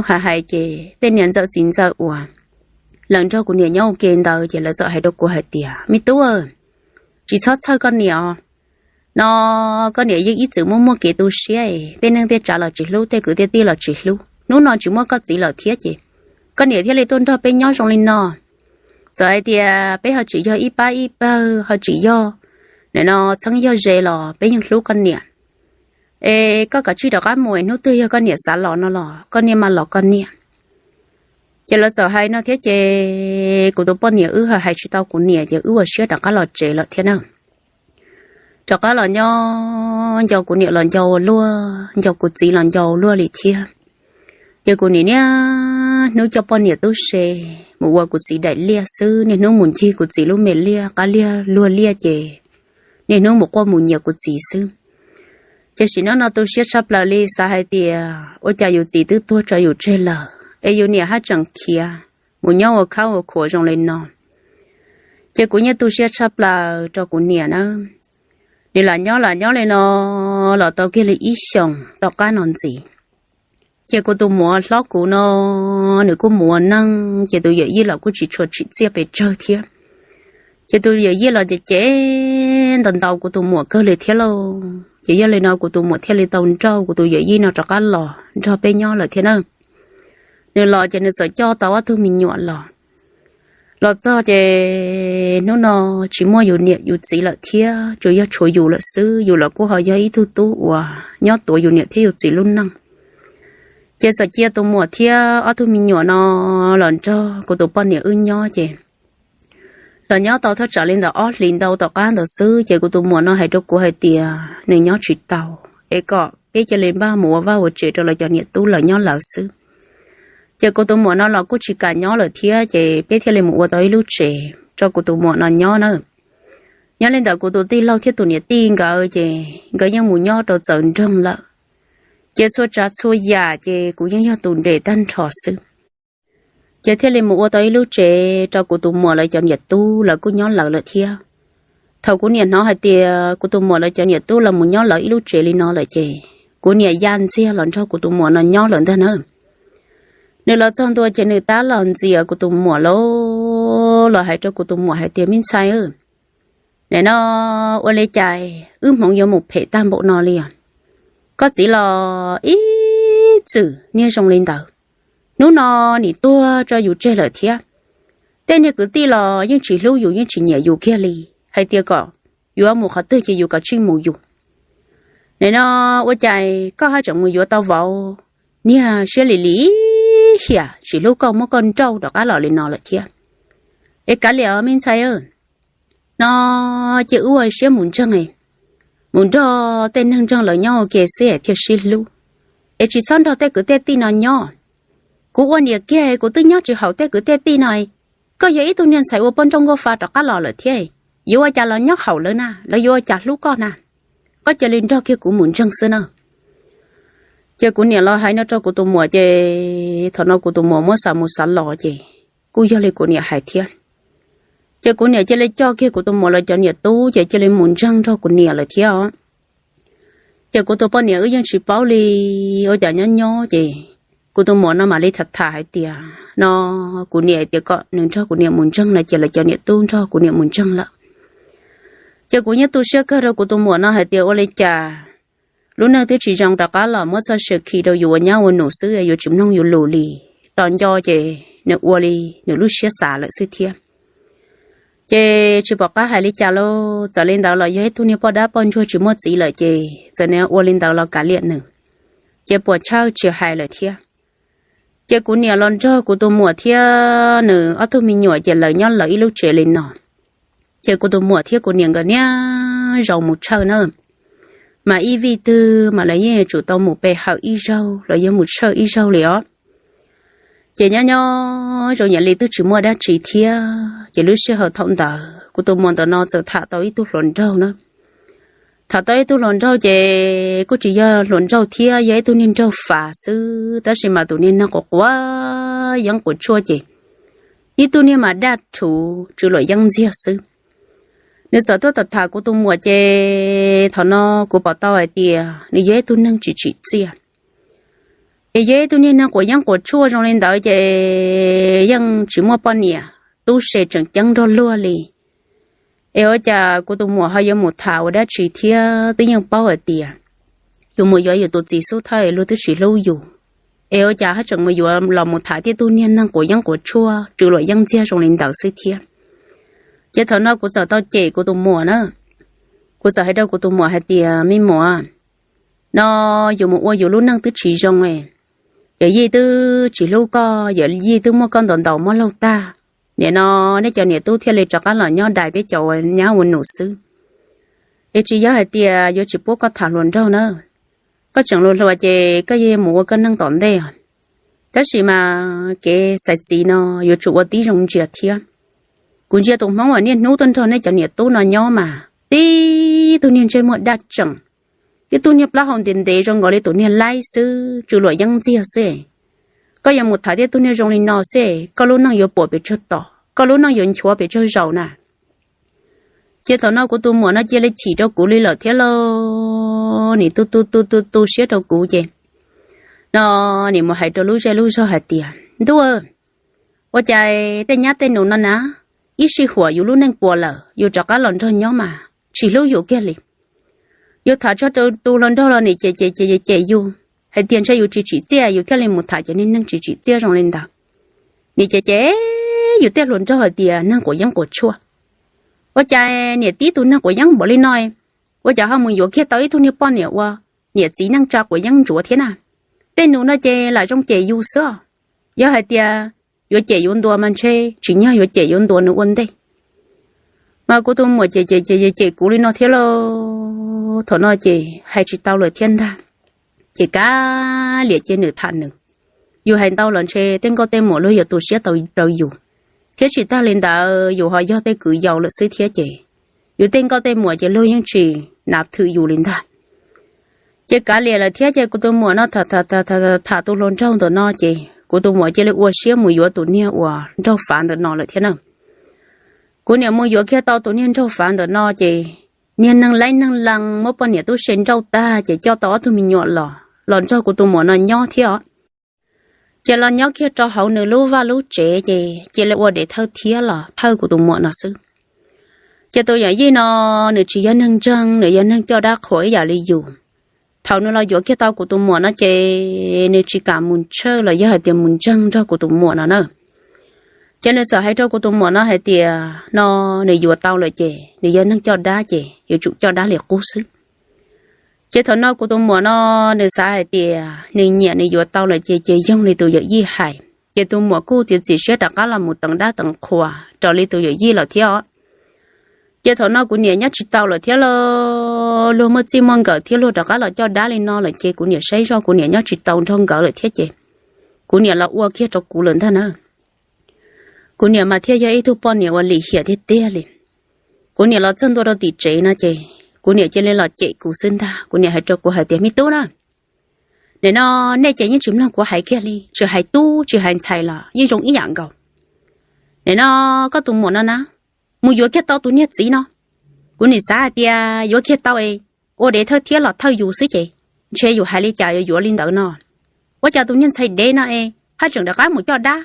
Hais hais ces tej niam ntxawm txiv ntxawm uas lawv nrog kuv niam nyob ua ke ntawd ces lawv txawm hais rau kuv hais tias, me tub, tsis txhob txhawj koj niam os. No koj niam yeej ib txwm muaj muaj kev tu siab, tej neej tej tsav los tsis hlub, tej kwv tej tij los tsis hlub. Hnub no tsis muaj koj txiv lawm thiab ces koj niam thiaj li tuaj nrog peb nyob zoo li no. Txawm hais tias peb ho tsis yog ib pab ib pawg, ho tsis yog nim no txheeb yog ze los peb yeej hlub koj niam. Es koj kav tsij rov qab mus, hnub twg yog koj niam xav los no los koj niam mam los koj niam. Ces lawv txawm hais no thiab ces kuv tus poj niam wb ho hais tsis tau kuv niam ces wb ua siab rov qab los tsev lawm thiab na. Rov qab los nyob nco kuv niam los nco ua luaj, nco kuv txiv los nco ua luaj li thiab. Ces kuv niam niaj hnub coj poj niam tub se mus ua kuv txiv daim liaj xwb, niaj hnub mus ncig kuv txiv lub me liaj, qab liaj luag liaj ces niaj hnub mus quaj mus nyiav kuv txiv xwb. Ces sim neej no tu siab tshaj plaws li, xav hais tias ua cas yus txiv twb tuag tso yus tseg lawm es yus niam haj tseem khiav mus nyob ua khab ua khuav zoo li no. Ces kuv yeej tu siab tshaj plaws rau kuv niam na. Nws lam nyob lam nyob li no los tau kiag li ib xyoos tom qab no ntxiv. Ces kuv tus muam hlob kuv no, nws kuj mus ua neej, ces tus yawm yij los kuj tsis tshua tsim txiaj pes tsawg thiab. Ces tus yawm yij los ces ces ntaus ntaus kuv tus muam kawg li thiab lauj. Ces yog li no kuv tus muam thiaj li tau nrauj kuv tus yawm yij no rov qab los nrog peb nyob lawm thiab na. Nws los ces nws txawm coj tau ob tug me nyuam los. Los txog ces hnub no tsis muaj yus niam yus txiv lawm thiab, tsuas yog tshuav yus lawm xwb. Yus los kuj ho yog ib tug tub uas nyob tuav yus niam thiab yus txiv lub neej. Ces txawm cia tus muam thiab ob tug me nyuam no los nrog kuv tus poj niam wb nyob ces los nyob tau thaj tsam li ntawm ob hlis ntau tom qab ntawd xwb ces kuv tus muam no hais rau kuv hais tias nws nyob tsis tau, es kom peb cia li npaj mus ua vaj ua tsev rau lawv cov niam tub lawv nyob lawv xwb. Ces kuv tus muam no los kuj tsis kam nyob lawm thiab ces peb thiaj li mus ua tau ib lub tsev rau kuv tus muam no nyob na. Nyob li ntawd kuv tus tij laug thiab tus niam tij nkawd ces nkawd yeej mus nyob rau txawv nroog lawm. Ces txhua tsav txhua yam ces kuv yeej yog tus nres tag nrho xwb. Ces thiaj li mus ua tau ib lub tsev rau kuv tus muam lawv cov niam tub lawv kuj nyob lawv lawm thiab. Thaum kuv niam hnov hais tias kuv tus muam lawv cov niam tub lawv mus nyob lawv ib lub tsev li no lawm ces kuv niam ya ntxiag los nrog kuv tus muam no nyob lawm ntag na. Nws los txog ntua ces nws tab los ntxias kuv tus muam lauj, los hais rau kuv tus muam hais tias, me ntxhais, nim no ua li cas wb hmoov yuav mus phem tag npaum no li os? Koj txiv los ib txwm niag zoo li ntawd, hnub no nim tuag tso yus tseg lawm thiab. Tej niag kwv tij los yeej tsis hlub yus yeej tsis nyiam yus kiag li, hais tias kom yuav mus qhov twg ces yus kom tsij mus yus. Nim no ua cas koj haj tseem mus yuav tau vauv niag siab lim lim hiam tsis hlub koj muab koj nrauj rov qab los li no lawm thiab? Es kav liam os me ntxhais, no ces wb ua siab mus ntseeg, mus nrog tej neeg ntseeg lawv nyob ua ke xwb thiaj sib hlub. Es tsis txhob nrog tej kwv tej tij no nyob. Kuv ua niam kiag kuv twb nyob tsis haum tej kwv tej tij no. Koj yog ib tug niag ntxhais ua poj nrauj nkauj fa rov qab los lawm thiab, yuav ua cas los nyob haum lawv na, lawv yuav ua cas hlub koj na? Koj cia li nrog kiag kuv mus ntseeg xwb na. Ces kuv niam los hais no rau kuv tus muam ces thaum no kuv tus muam muab xav mus xav los ces kuj yog li kuv niam hais thiab. Ces kuv niam cia li coj kiag kuv tus muam lawv cov niam tub ces cia li mus ntseeg nrog kuv niam lawm thiab os. Ces kuv tus poj niam wb yeej tsis paub li, ua cas nyob nyob ces kuv tus muam no mam li tham tham hais tias no, kuv niam tias kom nws nrog kuv niam mus ntseeg no ces lawv cov niam tub nrog kuv niam mus ntseeg lawm. Ces kuv yeej tu siab kawg rau kuv tus muam no hais tias ua li cas lub neej twb tsis zoo rov qab los muab txoj sia khi rau yus ua nyab ua nus xwb yuav tsis mloog yus lus li. Tos nco ces nws ua li nws lub siab xav lawm xwb thiab. Ces tsis pom qab hais li cas lauj, txawm li ntawd los yog ib tug niag poj dab poj ntsuag tsis muaj txiv lawm ces txawm ua li ntawd los kav liam nws, ces puas chawj tsis hais lawm thiab. Ces kuv niam los nrog kuv tus muam thiab nws ob tug me nyuam ces lawv nyob lawv ib lub tsev li no. Ces kuv tus muam thiab kuv niam nkawd niaj zaus mus tshawj na, mas ib vij twg mas lawv yeej yuav tsum tau mus pe hawm ib zaug los yog mus tshawj ib zaug li os. Ces nyob nyob zoo yam li twb tsis muaj dab tsi thiab ces lub sij hawm thaum ntawd kuv tus muam ntawm no txawm tham tau ib tug hluas nraug na. Tham tau ib tug hluas nraug ces kuj tsis yog hluas nraug thiab, yog ib tug niag nraug fam xwb tab sis mas tus niag neeg quav quav yeeb quav tshuaj ces ib tug niag mas daj rhuv tsw luam yeeb ntxiag xwb. Nws txawm tuaj tham tham kuv tus muam ces thaum no kuv pom tau hais tias nws yog ib tug neeg tsis tsim txiaj, es yog ib tug niag neeg quav yeeb quav tshuaj zoo li ntawd ces yeej tsis muaj poj niam tub se tseem ceeb nrog luag li. Es ua cas kuv tus muam ho yuav mus tham ua dab tsi thiab? Twb yeej paub hais tias yus mus yuav yus tus txiv xub thawj luag twb tsis hlub yus, es ua cas ho tseem mus yuav los mus tham tej tug niag neeg quav yeeb quav tshuaj tsw luam yeeb ntxiag zoo li ntawd xwb thiab? Ces thaum no kuv txawm tau cem kuv tus muam na. Kuv txawm hais rau kuv tus muam hais tias, me muam, no yus mus ua yus lub neej twb tsis zoo, yawm yij twb tsis hlub koj, yawm yij twb muab koj ntaus ntaus muab laug tag. Nim no nej cov niam tub thiaj li rov qab los nyob dai peb cov ua nyab ua nus xwb. Es tsis yog hais tias yuav tsis pub koj tham hluas nraug na. Koj tseem hluas hluas ces koj yeej mus ua koj neej tom ntej os. Tab sis mas kev xaiv txiv no yuav tsum ua tib zoo ntsia thiab. Kuv ntsia tus hmoob uas niaj hnub tuaj nrog nej cov niam tub no nyob mas tib tug niag ntsej muag daj tseem, tib tug niag plaub hau ntev ntev zoo nkaus li tus niag laib xwb, tsw luam yeeb ntxiag xwb. Koj yuav mus tham tib tug niag zoo li no xwb koj lub neej yuav puas pes tsawg tom, koj lub neej yuav nchuav pes tsawg zaus na. Ces thaum no kuv tus muam no cia li chim rau kuv li lawm thiab lauj, nim tu tu tu tu tu siab rau kuv ces no nim mus hais rau lub zej lub zog hais tias, Ntuj, ua cas tej nyab tej nus no na, ib sij huam yus lub neej puas lawm yus rov qab los nrog nyob mas tsis hlub yus kiag li. Yus tham txog tus hluas nraug los nim cem cem cem cem yus hais tias ntshe yus tsis tsim txiaj yus thiaj li mus tham cov niag neeg tsis tsim txiaj zoo li ntawd. Nim cem cem yus tej hluas nraug hais tias neeg quav yeeb quav tshuaj. Ua cas niam tib tus neeg quav yeeb npaum li no, ua cas ho mus yuav kiag tau ib tug niag poj niam ua niam txiv neej tsa quav yeeb ntsuav thiab na? Tej nus no ces lam zoo cem yus xwb os. Yog hais tias yuav cem yuav ntuas mas ntshe tsim nyog yuav cem yuav ntuas nws ua ntej. Mas kuv tus muam ces ces ces cem kuv li no thiab lauj, thaum no ces hais tsis tau lawm thiab ntag. Ces kav liam cia nws tham nws. Yus hais ntau los ntshe tej nkauj tej muam luag yuav tu siab tau rau yus, thiab tsis tag li ntawd yus ho yog tej kwv yau lawm xwb thiab ces yus tej nkauj tej muam ces luag yeej tsis nav thwm yus li ntag. Ces kav liam lawm thiab ces kuv tus muam no tham tham tus hluas nraug ntawm no ces kuv tus muam cia li ua siab mus yuav tus niag uas nraug fav ntawm no lawm thiab na. Kuv niam mus yuav kiag tau tus niag nraug fav ntawm no ces niag neeg laib neeg lees muab poj niam tub se nrauj tag ces coj tau ob tug me nyuam los los nrog kuv tus muam no nyob thiab os. Ces los nyob kiag rau hauv nws lub vaj lub tsev ces cia li ua dev thawj thiab los thawj kuv tus muam no xwb. Ces tus yawm yij no nws tsis yog neeg ntseeg, nws yog neeg coj dab qhuas ib yam li yus. Thaum nws los yuav kiag tau kuv tus muam no ces nws tsis kam mus tshawj los yog hais tias mus ntseeg nrog kuv tus muam no na. Ces nws txawm hais rau kuv tus muam no hais tias no nws yuav tau lawm ces nws yog neeg coj dab ces yuav tsum coj dab li qub xwb. Ces thaum no kuv tus muam no nws xav hais tias nws nyiam nws yuav tau lawm ces ces yoog li tus yawm yij hais, ces tus muam kuj txiav txim siab rov qab los mus teev dab teev qhuas raws li tus yawm yij lawm thiab os. Ces thaum no kuv niam nyob tsis tau lawm thiab lauj, luag muaj txij muaj nkawm thiab luag rov qab los coj dab li no lawm ces kuv niam saib zoj kuv niam nyob tsis tau nrog nkawd lawm thiab ces kuv niam los ua kiag rau kuv lawm ntag na. Kuv niam mas thiaj yog ib tug poj niam uas lim hiam tiag tiag li. Kuv niam los txog ntua rau tim tsev no ces kuv niam cia li los cem kuv xwb ntag. Kuv niam hais rau kuv hais tias, Me tub na, nim no nej ces yeej tsis mloog kuv hais kiag li, tsis hais tub tsis hais ntxhais los yeej zoo ib yam nkaus. Nim no koj tus muam no na, mus yuav kiag tau tus niag txiv no. Kuv nim xav hais tias yuav kiag tau es ua dev thawj thiab los thawj yus xwb ces ntshe yus hais li cas yuav yuav li ntawd no. Ua cas tus niag ntxhais dev no es haj tseem rov qab mus coj dab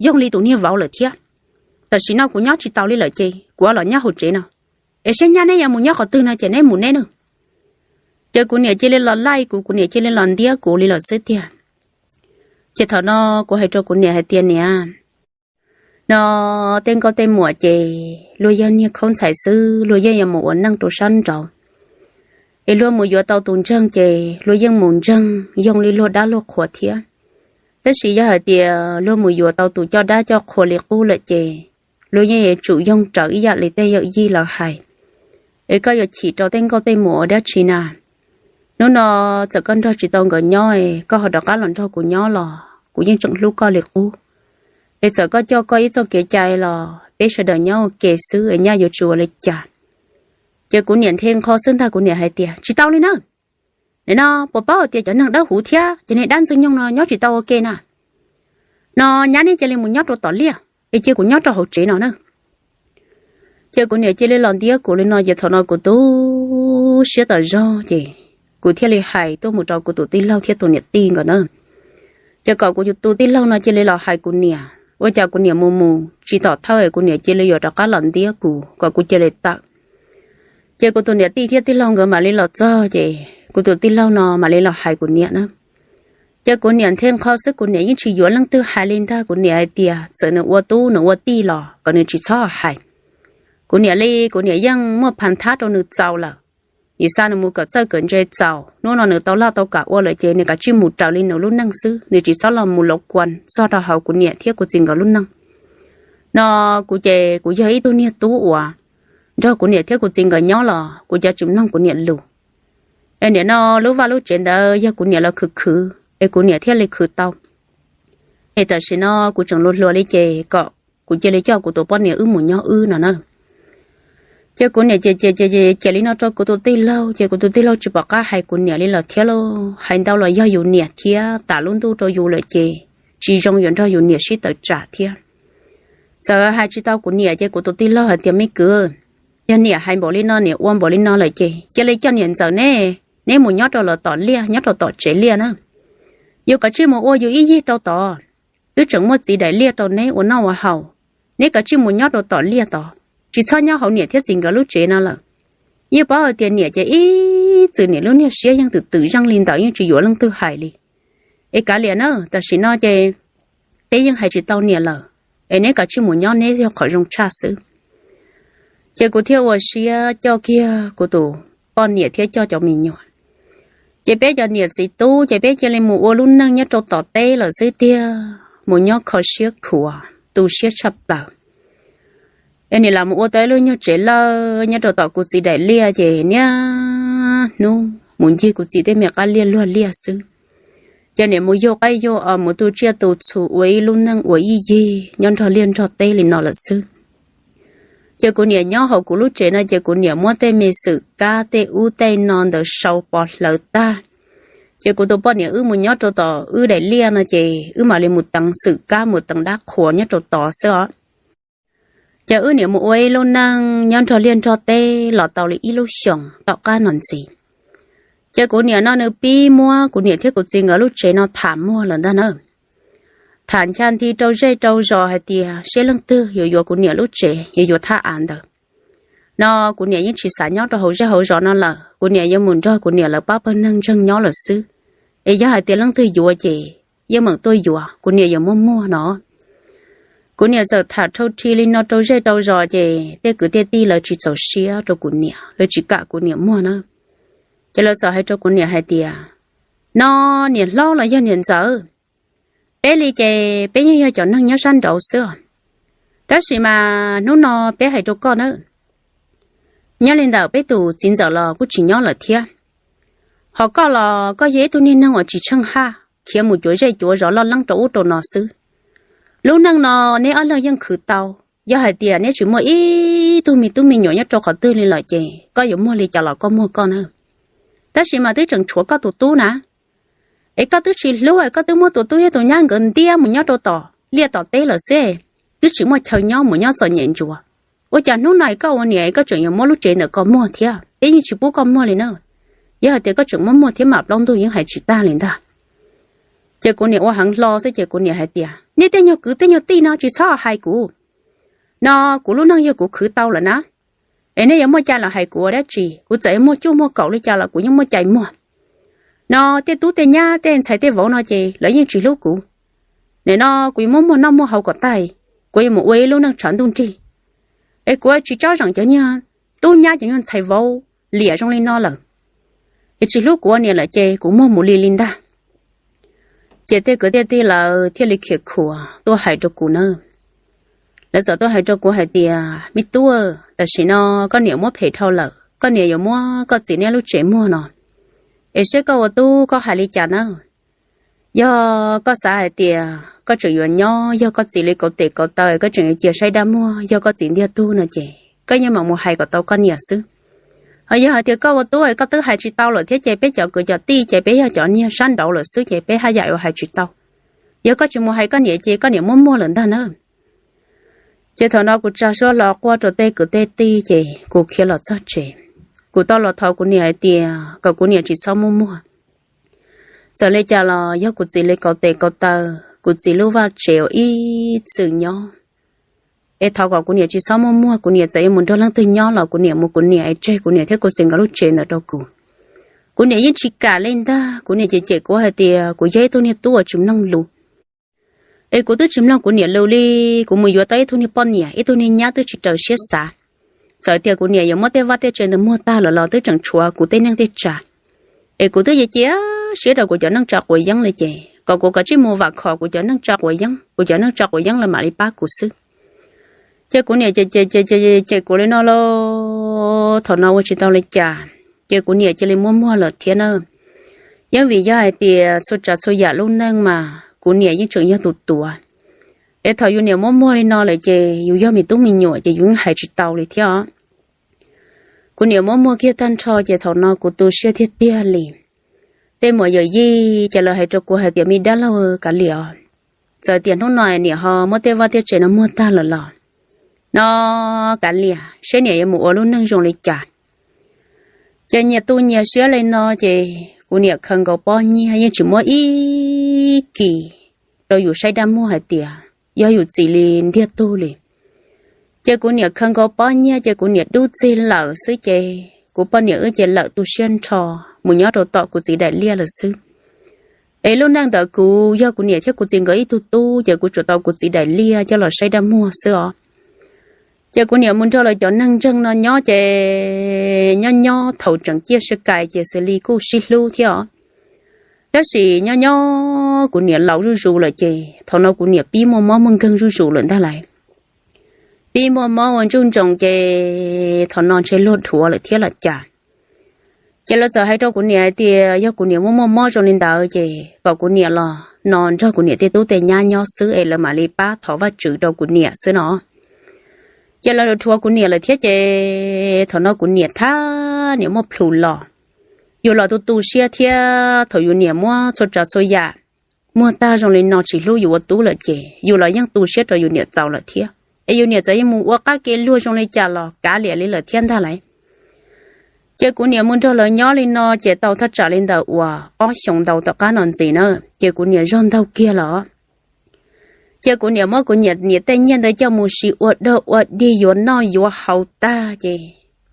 yoog li tus niag vauv lawm thiab. Tam sim no kuv nyob tsis tau li lawm ces kuv los nyob hauv tsev no, es saib nyab neb yuav mus nyob qhov twg no ces neb mus neb na. Ces kuv niam cia li los laij kuv, kuv niam cia li los ntiab kuv li lawm xwb tiag. Ces thaum no kuv hais rau kuv niam hais tias, Niam, no tej nkauj tej muam ces luag yog niag khaub ntxhais xwb, luag yeej yuav mus ua neej rau sab nraud. Es luag mus yuav tau tus ntseeg ces luag yeej mus ntseeg yoog li luag dab luag qhuas thiab. Tab sis yog hais tias luag mus yuav tau tus coj dab coj qhuas li qub lawm ces luag yeej yuav tsum yoog raws ib yam li tej yawm yij lawv hais. Es koj yuav chim rau tej nkauj tej muam ua dab tsi na? Hnub no txawm koj nrog tsis tau nkawd nyob es koj ho rov qab los nrog kuv nyob los kuv yeej tseem hlub koj li qub. Es txawm koj coj koj ib txoj kev cai los peb sawv daws nyob ua ke xwb es nyaj yuav tsis ua li cas. Ces kuv niam nthe nqho xwb ntag, kuv niam hais tias, Tsis tau li na. Nim no puas paub hais tias cov neeg dawb huv thiab cov niag dab ntxwg nyoog no nyob tsis tau ua ke na? No nyab neb cia li mus nyob rau tom liaj es cia kuv nyob rau hauv tsev no na. Ces kuv niam cia li los ntiab kuv li no ces thaum no kuv tu siab tas zog ces kuv thiaj li hais tuaj mus rau kuv tus tij laug thiab tus niam tij nkawd na. Ces kom kuv tus tij laug no cia li los hais kuv niam, ua cas kuv niam mus mus tsis tom thawj es kuv niam cia li yuav rov qab los ntiab kuv kom kuv cia li tawm. Ces kuv tus niam tij thiab tij laug nkawd mam li los txog ces kuv tus tij laug no mam li los hais kuv niam na. Ces kuv niam nthe nqho xwb, kuv niam yeej tsis yuav leej twg hais li ntag. Kuv niam hais tias txawm nws ua tub nws ua tij los kom nws tsis txhob hais. Kuv niam li kuv niam yeej muaj phav thab rau nws txaus lawm. Nim xa nws mus kawm txawj kawm ntse txaus, hnub no nws tau laj tau kam ua lawm ces nws kav tsij mus raws li nws lub neej xwb, nws tsis txhob los mus laus kuas txog rau hauv kuv niam thiab kuv txiv nkawd lub neej. No kuv ces kuv yog ib tug niag tub uas nrog kuv niam thiab kuv txiv nkawd nyob los kuv cov tsis mloog kuv niam lus. Es nim no lub vaj lub tsev ntawd yog kuv niam los khwv khwv es kuv niam thiaj li khwv tau. Es tam sim no kuv tseem hluas hluas li ces kom kuv cia li coj kuv tus poj niam wb mus nyob wb no na. Ces kuv niam ces ces ces ces li no rau kuv tus tij laug ces kuv tus tij laug tsis pom qab hais kuv niam li lawm thiab lauj. Hais ntau los yog yus niam thiab tas lub ntuj rau yus lawm ces tsis zoo yuav nrog yus niam sib tawm tsam thiab. Txawm hais tsis tau kuv niam ces kuv tus tij laug hais tias, Me kwv, Yog niam hais npaum li no, niam ua npaum li no lawm ces cia li coj niam ntxawm neb, neb mus nyob rau lawv tom liaj, nyob rau tom tsev liaj na. Yus kav tsij mus ua yus ib yig rau tod, twb tseem muaj txiv daim liaj rau neb ua noj ua haus. Neb kav tsij mus nyob rau tom liaj tod, tsis txhob nyob hauv niam thiab txiv nkawd lub tsev no lawm. Yeej paub hais tias niam ces ib txwm niam lub niag siab yeej twm twm zeej li ntawd, yeej tsis yuav leej twg hais li. Es kav liam na, tam sim no ces peb yeej hais tsis tau niam lawm, es neb kav tsij mus nyob neb yog qhov zoo tshaj xwb. Ces kuv thiaj ua siab coj kiag kuv tus poj niam thiab coj cov me nyuam. Ces peb cov niam txiv tub ces peb cia li mus ua lub neej nyob rau tom teb lawm xwb tiag, mus nyob kho siab khuav tu siab tshaj plaws. Es niam lam mus ua tau ib lub nyuag tsev lawj nyob rau tom kuv txiv daim liaj, ces niaj hnub mus ncig kuv txiv tej me qab liaj luag liaj xwb. Ces niam mus yug qaib yug os, mus tu tsiaj tu txhu, ua ib lub neej ua ib yig nyob nrog liaj nrog teb li no lawm xwb. Ces kuv niam nyob hauv kuv lub tsev no ces kuv niam muab tej me xwm kab tej ub tej no ntawd sau pov hlawv tag. Ces kuv tus poj niam wb mus nyob rau tom wb daim liaj no ces wb mam li mus teev xwm kab mus teev dab qhuas nyob rau tod xwb os. Ces wb niam mus ua ib lub neej nyob nrog liaj nrog teb los tau li ib lub xyoos tom qab no ntxiv. Ces kuv niam no nws pib muab kuv niam thiab kuv txiv nkawd lub tsev no tham muag lawm ntag na. Tham ncha nti rau zej rau zos hais tias seb leej twg yuav yuav kuv niam lub tsev, yuav yuav thaj av ntawd no. Kuv niam yeej tsis xav nyob rau hauv zej hauv zos no lawm, kuv niam yuav mus nrog kuv niam lawv pab pawg neeg ntseeg nyob lawm xwb. Es yog hais tias leej twg yuav ces yeej meem tuaj yuav, kuv niam yuav muaj muag no. Kuv niam txawm tham rhau rhi li no rau zej rau zos ces tej kwv tej tij lawv tsis txaus siab rau kuv niam, lawv tsis kam kuv niam muag na. Ces lawv txawm hais rau kuv niam hais tias, no niam hlob los yog niam ntxawm, peb li ces peb yeej yog cov neeg nyob sab nraud xwb os. Tab sis mas hnub no peb hais rau koj na, nyob li ntawm peb tus txiv ntxawm los kuj tsis nyob lawm thiab. Ho koj los koj yog ib tug niag neeg uas tsis tsheej haj, khiav mus cuav zej cuav zos loj leeb rau ub rau no xwb. Lub neej no neb ob leeg yeej khwv tau, yog hais tias neb tsis muaj ib tug me tub me nyuam nyob rau qhov twg li lawm ces koj yuav muag li cas los koj muag koj na. Tab sis mas twb tseem tshuav koj tus tub na, es koj twb tsis hlub, koj twb muab tus tub thiab tus nyab nkawd ntiab mus nyob rau tom liaj tom teb lawm xwb, twb tsis muaj chaw nyob, mus nyob txom nyem ntsuav. Ua cas hnub no koj ua niam koj tseem yuav muab lub tsev ntawm koj muag thiab, peb yeej tsis pub koj muag li na. Yog hais tias koj tseem muab muag thiab mas plaub ntug yeej hais tsis tag li ntag. Ces kuv niam ua heev hlo xwb ces kuv niam hais tias, nej tej nyuag kwv tej nyuag tij no tsis txhob hais kuv. No kuv lub neej yog kuv khwv tau lawm na, es nej yuav muaj cai los hais kuv ua dab tsi? Kuv txawm yuav muag cuaj muag kaum li cas los kuv yeej muaj cai muag. No tej tub tej nyab tej ntxhais tej vauv no ces lawv yeej tsis hlub kuv. Nim no kuv yuav muab muag noj muag haus kom tag, kuv yuav mus ua ib lub neej tshav ntuj nrig. Es kuv tsis tsob zeem cov nyuag tub nyab cov nyuag ntxhais vauv liam zoo li no lawm, es tsis hlub kuv ua niam lawm ces kuv muag mus li li ntag. Ces tej kwv tej tij lawv thiaj li khiav khuav tuaj hais rau kuv na. Lawv txawm tuaj hais rau kuv hais tias, me tub, tam sim no koj niam muab phem dhau lawm, koj niam yuav muab koj txiv neb lub tsev muag no, es seb koj ua tub koj hais li cas na. Yog koj xav hais tias koj tseem yuav nyob, yog koj txiv li kauv tes kauv taw, koj tseem yuav cia saib dab muag, yog koj txiv ntiag tug no ces koj yeej mam mus hais kom tau koj niam xwb. Ho yog hais tias koj ua tub es koj twb hais tsis tau lawm thiab ces peb cov kwv cov tij ces peb yog cov niag sab nraud lawm xwb ces peb haj yam yuav hais tsis tau. Yog koj tsis mus hais koj niam ces koj niam muab muag lawm ntag na. Ces thaum no kuv tsa suab hlo quaj rau tej kwv tej tij ces kuv khiav los txog tsev. Kuv tau los thov kuv niam hais tias kom kuv niam tsis txhob muab muag. Txawm li cas los yog kuv txiv li kauv tes kauv taw, kuv txiv lub vaj tsev uas ib txwm nyob. Es thov kom kuv niam tsis txhob muab muag, kuv niam txawm yuav mus nrog leej twg nyob los kuv niam mus kuv niam, es tseg kuv niam thiab kuv txiv nkawd lub tsev ntawd rau kuv. Kuv niam yeej tsis kam li ntag, kuv niam cem cem kuv hais tias kuv yog ib tug niag tub uas tsis mloog lus. Es kuv twb tsis mloog kuv niam lus li, kuv mus yuav tau ib tug niag poj niam, ib tug niag nyab twb tsis raws siab xav. Txawm tias kuv niam yuav muab tej vaj tej tsev ntawd muag tag lawm los twb tseem tshuav kuv tej neej tej tsa. Es kuv twb cia cia siab rau kuv cov neej tsa quav yeeb li ces kom kuv kav tsij mus vam khom kuv cov neej tsa quav yeeb, kuv cov neej tsa quav yeeb lawv mam li pab kuv xwb. Ces kuv niam cem cem cem cem kuv li no lauj, thaum no ua tsis tau li cas, ces kuv niam cia li muab muag lawm thiab na. Yeej vim yog hais tias txhua tsav txhua yam lub neej mas kuv niam yeej tseem yog tus tuav. Es thaum yus niam muab muag li no lawm ces yus yog me tub me nyuam ces yus yeej hais tsis tau li thiab os. Kuv niam muab muag kiag tag nrho ces thaum no kuv tu siab tiag tiag li. Tej muam yawm yij ces lawv hais rau kuv hais tias, me dab laug kav liam os, txawm tias hnub no niam ho muab tej vaj tej tsev no muag tag lawm los no kav liam seb niam yuav mus ua lub neej zoo li cas. Ces nyias tu nyias siab li no ces kuv niam khaws nkaus pob nyiaj yeej tsis muab ib kis rau yus saib dab muag hais tias yog yus txiv li ntiag tug li. Ces kuv niam khaws nkaus pob nyiaj ces kuv niam dub txig lawm xwb ces kuv poj niam wb ces lawm tu siab nrho mus nyob rau tom kuv txiv daim liaj lawm xwb. Es lub neej ntawd kuv yog kuv niam thiab kuv txiv nkawd ib tug tub ces kuv tsuas tau kuv txiv daim liaj coj los saib dab muag xwb os. Ces kuv niam mus nrog lawv cov neeg ntseeg no nyob ces nyob nyob thaum tseem ciaj sib kais ces xws li kuj sib hlub thiab os. Tab sis nyob nyob kuv niam laus zuj zus lawm ces thaum no kuv niam pib muaj mob muaj nkeeg zuj zus lawm ntag lauj. Pib muaj mob ua ntsuj ntsoos ces thaum no ntshe luag dhuav lawm thiab los cas. Ces lawv txawm hais rau kuv niam hais tias yog kuv niam muaj muaj mob zoo li ntawd ces kom kuv niam los no nrog kuv niam tej tub tej nyab nyob xwb es lawv mam li pab thov Vajtswv rau kuv niam xwb no. Ces lawv dhuav kuv niam lawm thiab ces thaum no kuv niam thab niam muaj plhus los, yus los tu tu siab thiab thaum yus niam muab txhua tsav txhua yam muag tag zoo li no tsis hlub yus ua tub lawm ces yus los yeej tu siab rau yus niam txaus lawm thiab es yus niam txawm yeej mus ua qab kev luag zoo li cas los kav liam li lawm thiab ntag lauj. Ces kuv niam mus nrog lawv nyob li no ces tau thaj tsam li ntawm uas ob xyoos ntau tom qab no ntxiv na ces kuv niam zog ntaug kiag los. Ces kuv niam muab kuv niam niam tej nyiaj ntawd coj mus siv ua dog ua dig yuav noj yuav haus tag ces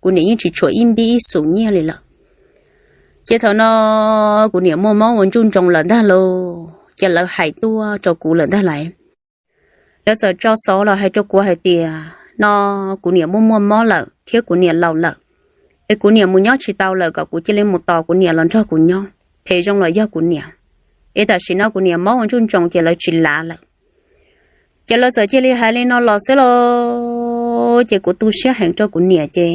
kuv niam yeej tsis tshuav ib npib ib xus nyiaj li lawm. Ces thaum no kuv niam muaj mob ua ntsuj ntsoos lawm ntag lauj ces lawv hais tuaj rau kuv lawm ntag lauj. Lawv txawm tso xov los hais rau kuv hais tias no kuv niam muaj muaj mob lawm thiab kuv niam laus lawm es kuv niam mus nyob tsis tau lawm kom kuv cia li mus tos kuv niam los nrog kuv nyob phem zoo los yog kuv niam. Es tam sim no kuv niam mob ua ntsuj ntsoos ces lawv tsis lav lawm. Ces lawv txawm cia li hais li no los xwb los ces kuv tu siab heev rau kuv niam ces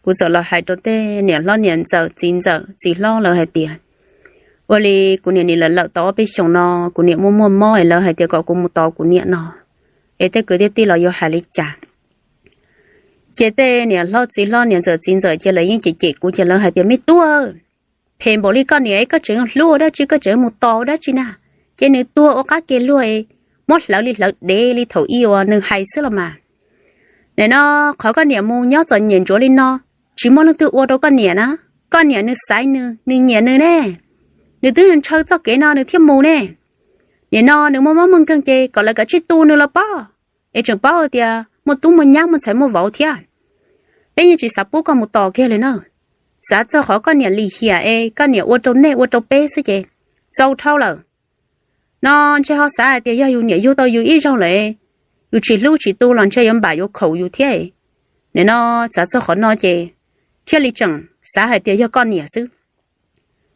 kuv txawm los hais rau tej niam hlob niam ntxawm txiv ntxawm txiv hlob lawv hais tias ua li kuv niam nim lawm lawm tau ob peb xyoos no kuv niam muaj muaj mob es lawv hais tias kom kuv mus tos kuv niam no es tej kwv tej tij los yuav hais li cas. Ces tej niam hlob txiv hlob niam ntxawm txiv ntxawm ces lawv yeej cem cem kuv ces lawv hais tias me tub, phem npaum li koj niam es koj tseem hlub ua dab tsi koj tseem mus tos ua dab tsi na. Ces nws tuag ua qab kev luag es muab hlawv li hlawv dev li thaum ub uas nws hais xwb los mas. Nim no qhov koj niam mus nyob txom nyem ntsuav li no tsis muaj leej twg ua rau koj niam na. Koj niam nws xaiv nws nws nyiam nws ne, nws twb ntshaw txoj kev no nws thiaj mus ne. Nim no nws muaj mob muaj nkeeg ces kom lawv kav tsij tu nws los pob. Es tseem paub tias muaj tub muaj nyab muaj ntxhais muaj vauv thiab. Peb yeej tsis xav pub koj mus tos kiag li na. Xav txog qhov koj niam lim hiam es koj niam ua rau nej ua rau peb xwb ces txaus dhau lawm. No ntshe ho xav hais tias yog yus niam yug tau yus ib zaug lawm, yus tsis hlub tsis tu los ntshe yuav npam yuav khaum yus thiab. Nim no xav txog qhov no ces thiaj li tseem xav hais tias yog koj niam xwb.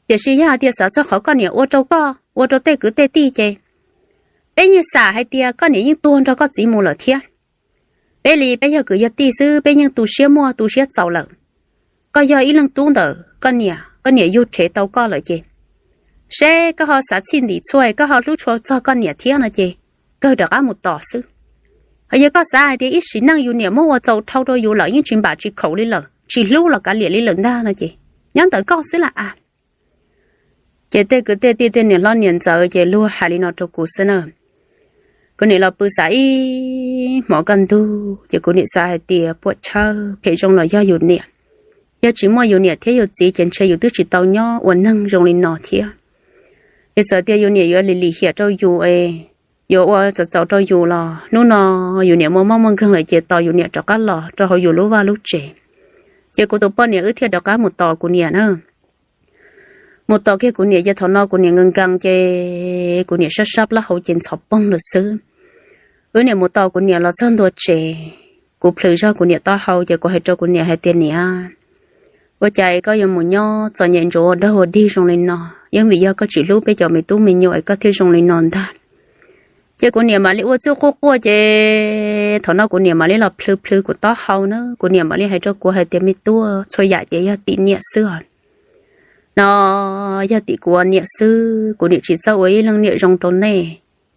Tiam sis yog hais tias xav txog qhov koj niam ua rau koj ua rau tej kwv tej tij ces peb yeej xam hais tias koj niam yeej tuag nrog koj txiv mus lawm thiab. Peb li peb yog kwv yog tij xwb peb yeej tu siab muaj tu siab txaus lawm. Koj yog ib leeg tub ntawm koj niam, koj niam yug rhev tau koj lawm ces seb koj ho xav txhij ntim txhua koj ho hlub tshua txog koj niam thiab no ces kawg rov qab mus tos xwb. Ho yog koj xav hais tias ib sim neej yus niam muab ua txaus dhau rau yus lawm yeej tsis npam tsis khaum li lawm tsis hlub los kav liam li lawm ntag no ces nyob ntawm koj xwb las as. Ces tej kwv tej tij tej niam hlob niam ntxawm ces luag hais li no rau kuv xwb na. Kuv niam los pw xav ib hmos kaj ntug ces kuv niam xav hais tias puam chawj phem zoo los yog yus niam. Yog tsis muaj yus niam thiab yus txiv ces ntshe yus twb tsis tau nyob ua neeg zoo li no thiab. Es txawm tias yus niam yuav lim lim hiam rau yus es yuav ua txaus txaus rau yus los hnub no yus niam muaj mob muaj nkeeg lawm ces tos yus niam rov qab los rau hauv yus lub vaj lub tsev. Ces kuv tus poj niam wb thiaj rov qab mus tos kuv niam na. Mus tos kiag kuv niam ces thaum no kuv niam nkees nkees ces kuv niam sab sab plaub hau ces ntxhov poog lawm xwb. Wb niam mus tos kuv niam los txog ntua tsev, kuv plhws zog kuv niam taub hau ces kuv hais rau kuv niam hais tias niam, ua cas koj yuav mus nyob txom nyem ntsuav ua dog ua dig zoo li no? Yeej vim yog koj tsis hlub peb cov me tub me nyuam es koj thiaj zoo li no ntag. Ces kuv niam mam li ua txuj quaj quaj ces thaum no kuv niam mam li los plhws plhws kuv taub hau na, kuv niam mam li hais rau kuv hais tias me tub, txhua yam ces yog tim niam xwb os. No yog tim kuv ua niam xwb, kuv niam tsis txawj ua ib leej niam zoo rau nej.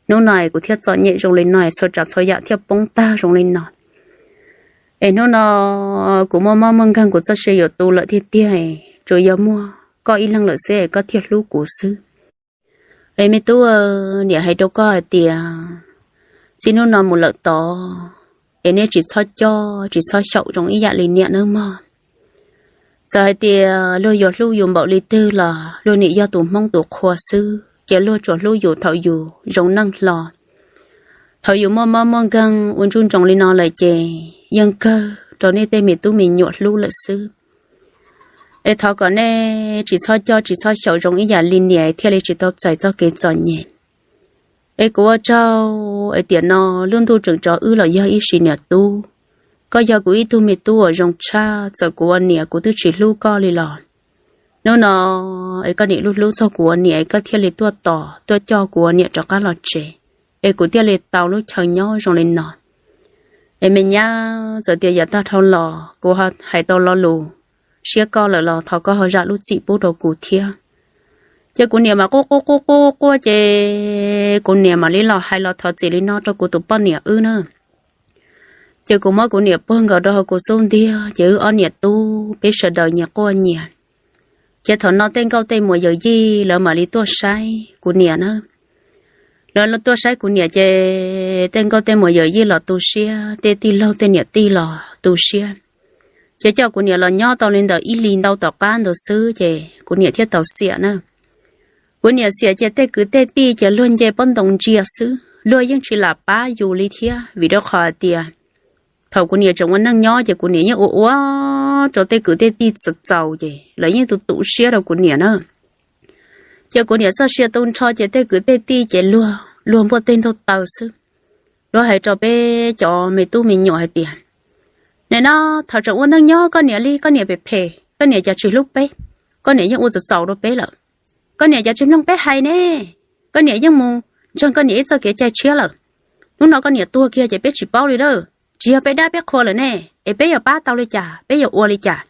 Hnub no es kuv thiaj txom nyem zoo li no es txhua tsav txhua yam thiaj poob tag zoo li no. Es hnub no kuv muaj mob muaj nkeeg kuv txoj sia yuav tu lawm tiag tiag, tsuas yog muaj koj ib leeg lawm xwb es koj thiaj hlub kuv xwb. Es me tub, niam hais rau koj hais tias txij hnub no mus lawm tod, es neb tsis txhob coj tsis txhob xyaum zoo ib yam li niam nawb mog. Txawm hais tias luag yuav hlub yus npaum li twg los luag nim yog tus hmoob tus qhua xwb, ces luag tsuas hlub yus thaum yus zoo neej hlo. Thaum yus muaj mob muaj nkeeg ua ntsuj ntsoov li no lawm ces yeej kawg rau nej tej me tub me nyuam hlub lawm xwb. Es thov kom nej tsis txhob coj tsis txhob xyaum zoo ib yam li niam thiaj li tsis tau txais txoj kev txom nyem. Es kuv ua tsaug es tiam no lub ntuj tseem tso wb los yog ib sim niam tub. Koj yog kuv ib tug me tub uas zoo tshaj, txawm kuv ua niam kuv twb tsis hlub koj li los hnub no es koj nim hlub hlub txog kuv ua niam es koj thiaj li tuaj tos tuaj coj kuv ua niam rov qab los tsev, es kuv thiaj li tau lub chaw nyob zoo li no. Es me nyab, txawm tias yav tag dhau los kuv hais tau lo lus siab koj lawm los thov koj ho zam lub txim pub rau kuv thiab. Ces kuv niam mas quaj quaj quaj quaj quaj ces kuv niam mam li los hais los thov txim li no rau kuv tus poj niam wb na. Ces kuv muab kuv niam puag nkaus rau hauv kuv xub ntiag ces wb ob niam tub peb sawv daws nyias quaj nyias. Ces thaum no tej nkauj tej muam yawm yij lawv mam li tuaj saib kuv niam na. Lawv tuaj saib kuv niam ces tej nkauj tej muam yawm yij los tu siab, tej tij laug tej niam tij los tu siab. Ces coj kuv niam los nyob tau li ntawm ib hlis ntau tom qab ntawd xwb ces kuv niam thiaj tau xiam na. Kuv niam xiam ces tej kwv tej tij ces luag nce pob ntoos ntsia xwb, luag yeej tsis lam pab yus li thiab vim rau qhov hais tias thaum kuv niam tseem ua neej nyob ces kuv niam yeej ua ua rau tej kwv tej tij txaus txaus ces lawv yeej tu tu siab rau kuv niam na. Ces kuv niam txoj sia tu nrho ces tej kwv tej tij ces luag luag npuaj teg ntaug taw xwb. Luag hais rau peb cov me tub me nyuam hais tias, nim no thaum tseem ua neej nyob koj niam li koj niam phem phem, koj niam cas tsis hlub peb, koj niam yeej ua txaus txaus rau peb lawm, koj niam cas tsis mloog peb hais ne, koj niam yeej mus ntseeg koj niam ib txoj kev cai tshiab lawm. Hnub no koj niam tuag kiag ces peb tsis paub li lawm, tsis yog peb dab peb qhua lawm ne, es peb yuav pab tau li cas, peb yuav ua li cas?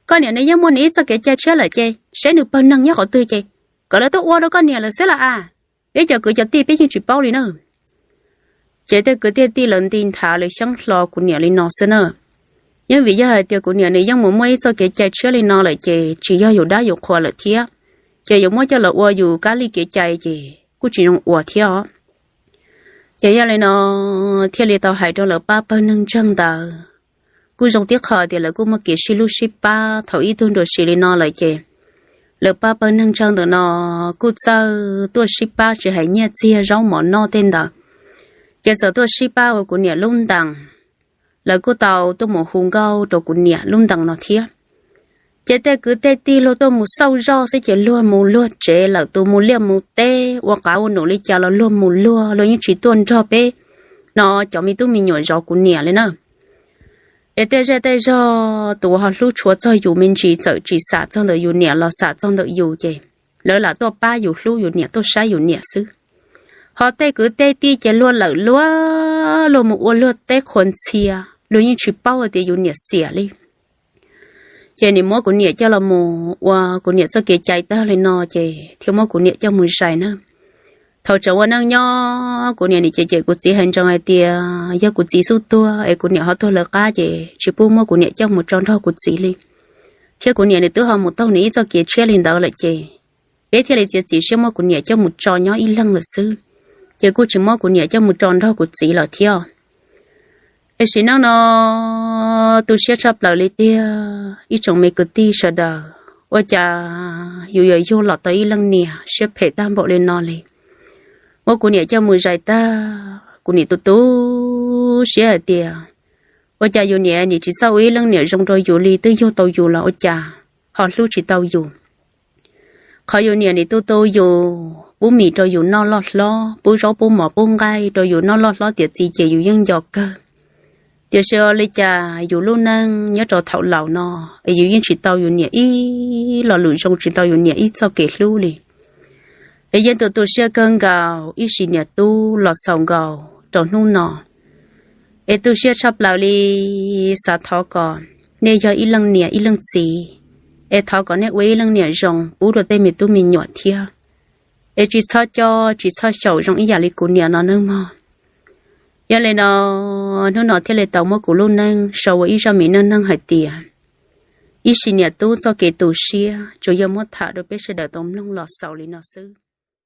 Koj niam nws yeej muaj nws ib txoj kev cai tshiab lawm ces seb nws pawg neeg nyob qhov twg ces kom lawv tuaj ua rau koj niam lawm xwb los as, peb cov kwv cov tij peb yeej tsis paub li na. Ces tej kwv tej tij lawv nti nthav lawv xyeeb hlo kuv niam li no xwb na. Yeej vim yog hais tias kuv niam nws yeej mus muaj ib txoj kev cai tshiab li no lawm ces tsis yog yus dab yus qhua lawm thiab, ces yuav muab coj los ua yus kab li kev cai ces kuj tsis zoo ua thiab os. Ces yog li no thiaj li tau hais rau lawv pab pawg neeg ntseeg ntawd. Kuj zoo tib qho tias lawv kuj muaj kev sib hlub sib pab thaum ib tug nruam sim li no lawm ces lawv pab pawg neeg ntseeg ntawm no kuj txawj tuaj sib pab tsis hais nyiaj txiag zaub mov noj tej ntawd. Ces txawm tuaj sib pab ua kuv niam lub ntees, lawv kuj tau tuaj mus hu nkauj rau kuv niam lub ntees no thiab. Ces tej kwv tej tij luag tuaj mus xauj zoj xwb ces luag mus luag tsev lawm, tus mus liaj mus teb ua qav ua num li cas los luag mus luag, luag yeej tsis tuaj nrog peb no cov me tub me nyuam zov kuv niam li na. Es tej zej tej zog tus uas ho hlub tshua txog yus me ntsis txawm tsis xam txog ntawm yus niam los xam txog ntawm yus ces lawv lam tuaj pab yus hlub yus niam tuaj saib yus niam xwb. Ho tej kwv tej tij ces luag lawm luag, luag mus ua luag teb qhuas ntxhia, luag yeej tsis paub hais tias yus niam xiam li. Ces nim muab kuv niam coj los mus ua kuv niam txoj kev cai tag li no ces thiaj muab kuv niam coj mus zais na. Thaum tseem ua neej nyob kuv niam nim cem cem kuv txiv hais ntsoov hais tias yog kuv txiv xub tuag es kuv niam ho tuag lawv qab ces tsis pub muab kuv niam coj mus tso nrog kuv txiv li. Thiab kuv niam nws twb ho mus taug nws ib txoj kev tshiab li ntawd lawm ces peb thiaj li txiav txim siab muab kuv niam coj mus tso nyob ib leeg lawm xwb, ces kuj tsis muab kuv niam coj mus tso nrog kuv txiv lawm thiab. Es sim neej no tu siab tshaj plaws li tiag ib tsoom me kwv tij sawv daws, ua cas yus yuav yug los tau ib leej niam siab phem tag npaum li no li. Muab kuv niam coj mus zais tag kuv niam tu tu siab hais tias ua cas yus niam nim tsis txawj ua ib leej niam zoo rau yus li, twb yug tau yus los ua cas ho hlub tsis tau yus. Qhov yus niam nim tu tu yus, pub mis rau yus noj loj hlob, pub zaub pub mov pub nqaij rau yus noj loj hlob tiav txiv ces yus yeej nco kawg. Tiam sis ua li cas yus lub neej nyob rau thaum laus no es yus yeej tsis tau yus niam ib lo lus zoo, tsis tau yus niam ib txoj kev hlub li. Es yeej tu tu siab kawg nkaus ib sim niam tub los xaus nkaus rau hnub no. Es tu siab tshaj plaws li, xav thov kom nej yog ib leej niam ib leej txiv, es thov kom nej ua ib leej niam zoo pub rau tej me tub me nyuam thiab. Es tsis txhob coj tsis txhob xyaum zoo ib yam li kuv niam no nawb mog. Yog li no, hnub no thiaj li tau muab kuv lub neej sau ua ib zaj me neej neeg hais tias ib sim niam tub txoj kev tu siab, tsuas yog muab tham rau peb sawv daws tau mloog los xaus li no xwb.